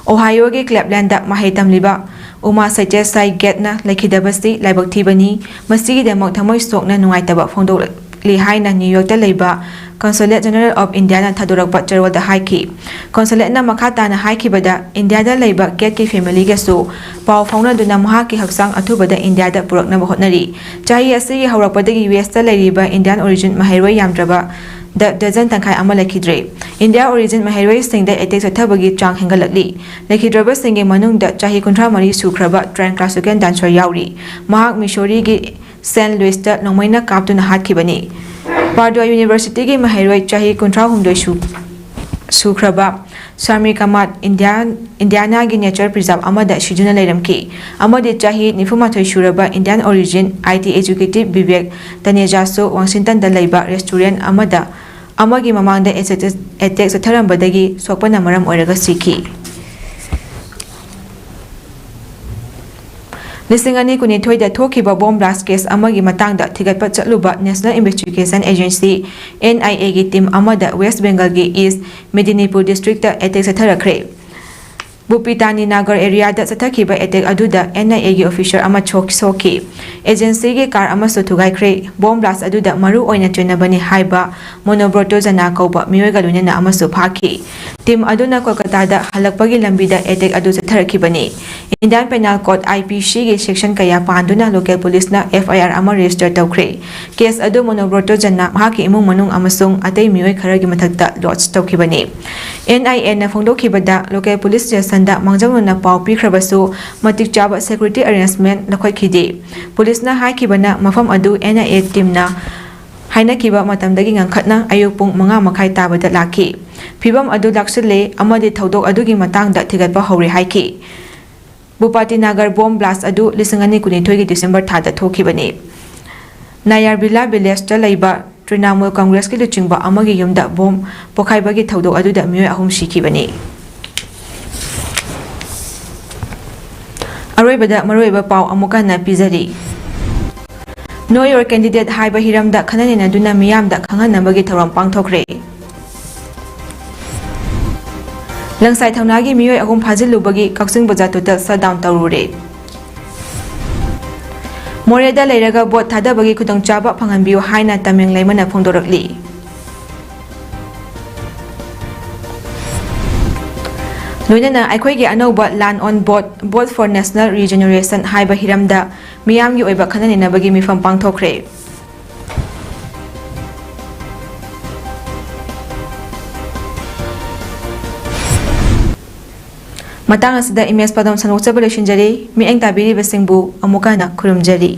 Ohioꯒꯤ Clevelandꯗ ꯃꯍꯩ ꯇꯝꯂꯤꯕ ꯎꯃꯥ ꯁꯩꯇ꯭ꯌ ꯁꯥꯏ ꯒꯦꯠꯅ ꯂꯩꯈꯤꯗꯕꯁꯤ ꯂꯥꯏꯕꯛ ꯊꯤꯕꯅꯤ꯫ ꯃꯁꯤꯒꯤꯗꯃꯛ ꯊꯃꯣꯏ ꯁꯣꯛꯅ ꯅꯨꯡꯉꯥꯏꯇꯕ ꯐꯣꯡꯗꯣꯛꯂꯤ ꯍꯥꯏꯅ New Yorkꯇ ꯂꯩꯕ Consulate General of Indiaꯅ ꯊꯥꯗꯣꯔꯛꯄ ꯆꯦꯔꯣꯜꯗ ꯍꯥꯏꯈꯤ꯫ Consulateꯅ ꯃꯈꯥ ꯇꯥꯅ ꯍꯥꯏꯈꯤꯕꯗ, ꯏꯟꯗꯤꯌꯥꯗ ꯂꯩꯕ ꯒꯦꯠꯀꯤ familyꯒꯁꯨ ꯄꯥꯎ ꯐꯥꯎꯅꯗꯨꯅ ꯃꯍꯥꯛꯀꯤ ꯍꯛꯆꯥꯡ ꯑꯊꯨꯕꯗ ꯏꯟꯗꯤꯌꯥꯗ ꯄꯨꯔꯛꯅꯕ ꯍꯣꯠꯅꯔꯤ꯫ ꯆꯍꯤ ꯑꯁꯤꯒꯤ ꯍꯧꯔꯛꯄꯗꯒꯤ USꯇ ꯂꯩꯔꯤꯕ Indian origin ꯃꯍꯩꯔꯣꯏ ꯌꯥꯝꯗ꯭ꯔꯕ ꯗ-, dozen ꯇꯪꯈꯥꯏ ꯑꯃ ꯂꯩꯈꯤꯗ꯭ꯔꯦ꯫ ꯏꯟꯗꯤꯌꯥ origin ꯃꯍꯩꯔꯣꯏꯁꯤꯡꯗ attack ꯆꯠꯊꯕꯒꯤ ꯆꯥꯡ ꯍꯦꯟꯒꯠꯂꯛꯂꯤ꯫ ꯂꯩꯈꯤꯗ꯭ꯔꯕꯁꯤꯡꯒꯤ ꯃꯅꯨꯡꯗ ꯆꯍꯤ ꯀꯨꯟꯊ꯭ꯔꯥ ꯃꯔꯤ ꯁꯨꯈ꯭ꯔꯕ Trent Klashuken dancer ꯌꯥꯎꯔꯤ꯫ ꯃꯍꯥꯛ ꯃꯤꯁꯣꯔꯤꯒꯤ Saint Louisꯇ ꯅꯣꯡꯃꯩꯅ ꯀꯥꯞꯇꯨꯅ ꯍꯥꯠꯈꯤꯕꯅꯤ꯫ ꯄꯥꯗꯨꯋꯥ ꯌꯨꯅꯤꯚꯔꯁꯤꯇꯤꯒꯤ ꯃꯍꯩꯔꯣꯏ ꯆꯍꯤ ꯀꯨꯟꯊ꯭ꯔꯥ ꯍꯨꯝꯗꯣꯏ ꯁꯨ-, ꯁꯨꯈ꯭ꯔꯕ ꯁ꯭ꯋꯥꯃꯤ ꯀꯃꯥꯠ ꯏꯟꯗꯤꯌꯥ-, ꯏꯟꯗꯤꯌꯥꯅꯥꯒꯤ ꯅꯦꯆꯔ ꯄ꯭ꯔꯤꯖꯥꯕ ꯑꯃꯗ ꯁꯤꯗꯨꯅ ꯂꯩꯔꯝꯈꯤ ꯑꯃꯗꯤ ꯆꯍꯤ ꯅꯤꯐꯨ ꯃꯥꯊꯣꯏ ꯁꯨꯔꯕ ꯏꯟꯗꯤꯌꯥꯟ ꯑꯣꯔꯤꯖꯤꯟ ꯑꯥꯏ ꯇꯤ ꯑꯦꯖꯨꯀꯦꯇꯤꯚ ꯕꯤꯕꯦꯛ ꯇꯅꯦꯖꯥꯁꯨ ꯋꯥꯡꯁꯤꯡꯇꯟꯗ ꯂꯩꯕ ꯔꯦꯁꯇꯨꯔꯦꯟꯠ ꯑꯃꯗ ꯑꯃꯒꯤ ꯃꯃꯥꯡꯗ ꯑꯦꯇꯦꯛ ꯆꯠꯊꯔꯝꯕꯗꯒꯤ ꯁꯣꯛꯄꯅ ꯃꯔꯝ ꯑꯣꯏꯔꯒ ꯁꯤꯈꯤ꯫ ꯂꯤꯁꯤꯡ ꯑꯅꯤ ꯀꯨꯟꯅꯤꯊꯣꯏꯗ ꯊꯣꯛꯈꯤꯕ ꯕꯣꯝ ꯕ꯭ꯂꯥꯁ ꯀꯦꯁ ꯑꯃꯒꯤ ꯃꯇꯥꯡꯗ ꯊꯤꯒꯠꯄ ꯆꯠꯂꯨꯕ ꯅꯦꯁꯅꯦꯜ ꯏꯟꯚꯦꯁꯇꯤꯒꯦꯁꯟ ꯑꯦꯖꯦꯟꯁꯤ, ꯑꯦꯟ ꯑꯥꯏ ꯑꯦꯒꯤ ꯇꯤꯝ ꯑꯃꯗ ꯋꯦꯁ ꯕꯦꯡꯒꯜꯒꯤ ꯏꯁ ꯃꯦꯗꯤꯅꯤꯄꯨꯔ ꯗꯤꯁꯇ꯭ꯔꯤꯛꯇ ꯑꯦꯇꯦꯛ ꯆꯠꯊꯔꯛꯈ꯭ꯔꯦ꯫ ꯚꯨꯄꯤꯇꯥꯅꯤ ꯅꯥꯒꯔ ꯑꯦꯔꯤꯌꯥꯗ ꯆꯠꯊꯈꯤꯕ ꯑꯦꯇꯦꯛ ꯑꯗꯨꯗ ꯑꯦꯟ ꯑꯥꯏ ꯑꯦꯒꯤ ꯑꯣꯐꯤꯁꯔ ꯑꯃ ꯁꯣꯛ-, ꯁꯣꯛꯈꯤ꯫ ꯑꯦꯖꯦꯟꯁꯤꯒꯤ ꯀꯥꯔ ꯑꯃꯁꯨ ꯊꯨꯒꯥꯏꯈ꯭ꯔꯦ꯫ ꯕꯣꯝ ꯕ꯭ꯂꯥꯁ ꯑꯗꯨꯗ ꯃꯔꯨ ꯑꯣꯏꯅ ꯆꯦꯟꯅꯕꯅꯤ ꯍꯥꯏꯕ ꯃꯣꯅꯣꯕ꯭ꯔꯣꯇꯣ ꯖꯅꯥ ꯀꯧꯕ ꯃꯤꯑꯣꯏꯒ ꯂꯣꯏꯅꯅ ꯑꯃꯁꯨ ꯐꯥꯈꯤ꯫ ꯇꯤꯝ ꯑꯗꯨꯅ ꯀꯣꯜꯀꯇꯥꯗ ꯍꯜꯂꯛꯄꯒꯤ ꯂꯝꯕꯤꯗ ꯑꯦꯇꯦꯛ ꯑꯗꯨ ꯆꯠꯊꯔꯛꯈꯤꯕꯅꯤ꯫ Indian penal code, I P ꯁꯤꯒꯤ ꯁꯦꯛꯁꯟ ꯀꯌꯥ ꯄꯥꯟꯗꯨꯅ ꯂꯣꯀꯦꯜ ꯄꯨꯂꯤꯁꯅ ꯑꯦꯐ ꯑꯥꯏ ꯑꯥꯔ ꯑꯃ ꯔꯦꯖꯤꯁꯇꯔ ꯇꯧꯈ꯭ꯔꯦ꯫ ꯀꯦꯁ ꯑꯗꯨ ꯃꯣꯅꯣꯕ꯭ꯔꯣꯇꯣ ꯖꯟꯅ ꯃꯍꯥꯛꯀꯤ ꯏꯃꯨꯡ ꯃꯅꯨꯡ ꯑꯃꯁꯨꯡ ꯑꯇꯩ ꯃꯤꯑꯣꯏ ꯈꯔꯒꯤ ꯃꯊꯛꯇ ꯂꯣꯗꯖ ꯇꯧꯈꯤꯕꯅꯤ꯫ ꯑꯦꯟ ꯑꯥꯏ ꯑꯦꯅ ꯐꯣꯡꯗꯣꯛꯈꯤꯕꯗ, ꯂꯣꯀꯦꯜ ꯄꯨꯂꯤꯁ ꯁ꯭ꯇꯦꯁꯟꯗ ꯃꯥꯡꯖꯧꯅꯅ ꯄꯥꯎ ꯄꯤꯈ꯭ꯔꯕꯁꯨ ꯃꯇꯤꯛ ꯆꯥꯕ ꯁꯦꯀ꯭ꯌꯨꯔꯤꯇꯤ ꯑꯦꯔꯦꯟꯖꯃꯦꯟꯠ ꯂꯧꯈꯠꯈꯤꯗꯦ꯫ ꯄꯨꯂꯤꯁꯅ ꯍꯥꯏꯈꯤꯕꯅ, ꯃꯐꯝ ꯑꯗꯨ ꯑꯦꯟ ꯑꯥꯏ ꯑꯦ ꯇꯤꯝꯅ ꯍꯥꯏꯅꯈꯤꯕ ꯃꯇꯝꯗꯒꯤ ꯉꯟꯈꯠꯅ ꯑꯌꯨꯛ ꯄꯨꯡ ꯃꯉꯥ ꯃꯈꯥꯏ ꯇꯥꯕꯗ ꯂꯥꯛꯈꯤ꯫ ꯐꯤꯚꯝ ꯑꯗꯨ ꯂꯥꯛꯁꯤꯜꯂꯦ ꯑꯃꯗꯤ ꯊꯧꯗꯣꯛ ꯑꯗꯨꯒꯤ ꯃꯇꯥꯡꯗ ꯊꯤꯒꯠꯄ ꯍꯧꯔꯦ ꯍꯥꯏꯈꯤ꯫ ꯚꯨꯄꯥꯇꯤ ꯅꯥꯒꯔ ꯕꯣꯝ ꯕ꯭ꯂꯥꯁ ꯑꯗꯨ ꯂꯤꯁꯤꯡ ꯑꯅꯤ ꯀꯨꯟꯅꯤꯊꯣꯏꯒꯤ ꯗꯤꯁꯦꯝꯕꯔ ꯊꯥꯗ ꯊꯣꯛꯈꯤꯕꯅꯤ꯫ ꯅꯥꯌꯥꯔꯕꯤꯂꯥ ꯚꯤꯂꯦꯖꯇ ꯂꯩꯕ ꯇ꯭ꯔꯤꯅꯥꯃꯨꯜ ꯀꯪꯒ꯭ꯔꯦꯁꯀꯤ ꯂꯨꯆꯤꯡꯕ ꯑꯃꯒꯤ ꯌꯨꯝꯗ ꯕꯣꯝ ꯄꯣꯈꯥꯏꯕꯒꯤ ꯊꯧꯗꯣꯛ ꯑꯗꯨꯗ ꯃꯤꯑꯣꯏ ꯑꯍꯨꯝ ꯁꯤꯈꯤꯕꯅꯤ꯫ ꯑꯔꯣꯏꯕꯗ ꯃꯔꯨꯑꯣꯏꯕ ꯄꯥꯎ ꯑꯃꯨꯛ ꯍꯟꯅ ꯄꯤꯖꯔꯤ꯫ Know Your Candidate ꯍꯥꯏꯕ ꯍꯤꯔꯝꯗ ꯈꯟꯅ ꯅꯩꯅꯗꯨꯅ ꯃꯤꯌꯥꯝꯗ ꯈꯪꯍꯟꯅꯕꯒꯤ ꯊꯧꯔꯝ ꯄꯥꯡꯊꯣꯛꯈ꯭ꯔꯦ꯫ ꯂꯪꯁꯥꯏ ꯊꯧꯅꯥꯒꯤ ꯃꯤꯑꯣꯏ ꯑꯍꯨꯝ ꯐꯥꯖꯤꯜꯂꯨꯕꯒꯤ ꯀꯛꯆꯤꯡ ꯕꯖꯥꯔ ꯇꯣꯇꯦꯜ ꯁꯠꯗꯥꯎꯟ ꯇꯧꯔꯨꯔꯦ꯫ ꯃꯣꯔꯦꯗ ꯂꯩꯔꯒ ꯚꯣꯠ ꯊꯥꯗꯕꯒꯤ ꯈꯨꯗꯣꯡꯆꯥꯕ ꯐꯪꯍꯟꯕꯤꯌꯨ ꯍꯥꯏꯅ ꯇꯃꯦꯡ ꯂꯩꯃꯅ ꯐꯣꯡꯗꯣꯔꯛꯂꯤ꯫ ꯂꯣꯏꯅꯅ ꯑꯩꯈꯣꯏꯒꯤ ꯑꯅꯧꯕ Learn on Vote, Vote for National Regeneration ꯍꯥꯏꯕ ꯍꯤꯔꯝꯗ ꯃꯤꯌꯥꯝꯒꯤ ꯑꯣꯏꯕ ꯈꯟꯅ ꯅꯩꯅꯕꯒꯤ ꯃꯤꯐꯝ ꯄꯥꯡꯊꯣꯛꯈ꯭ꯔꯦ꯫ ꯃꯇꯥꯡ ꯑꯁꯤꯗ ꯏꯃꯦꯖ ꯄꯥꯎꯗꯝ ꯁꯟꯗꯣꯛꯆꯕ ꯂꯣꯏꯁꯤꯟꯖꯔꯤ꯫ ꯃꯤꯠꯌꯦꯡ ꯇꯥꯕꯤꯔꯤꯕꯁꯤꯡꯕꯨ ꯑꯃꯨꯛꯀ ꯍꯟꯅ ꯈꯨꯔꯨꯝꯖꯔꯤ꯫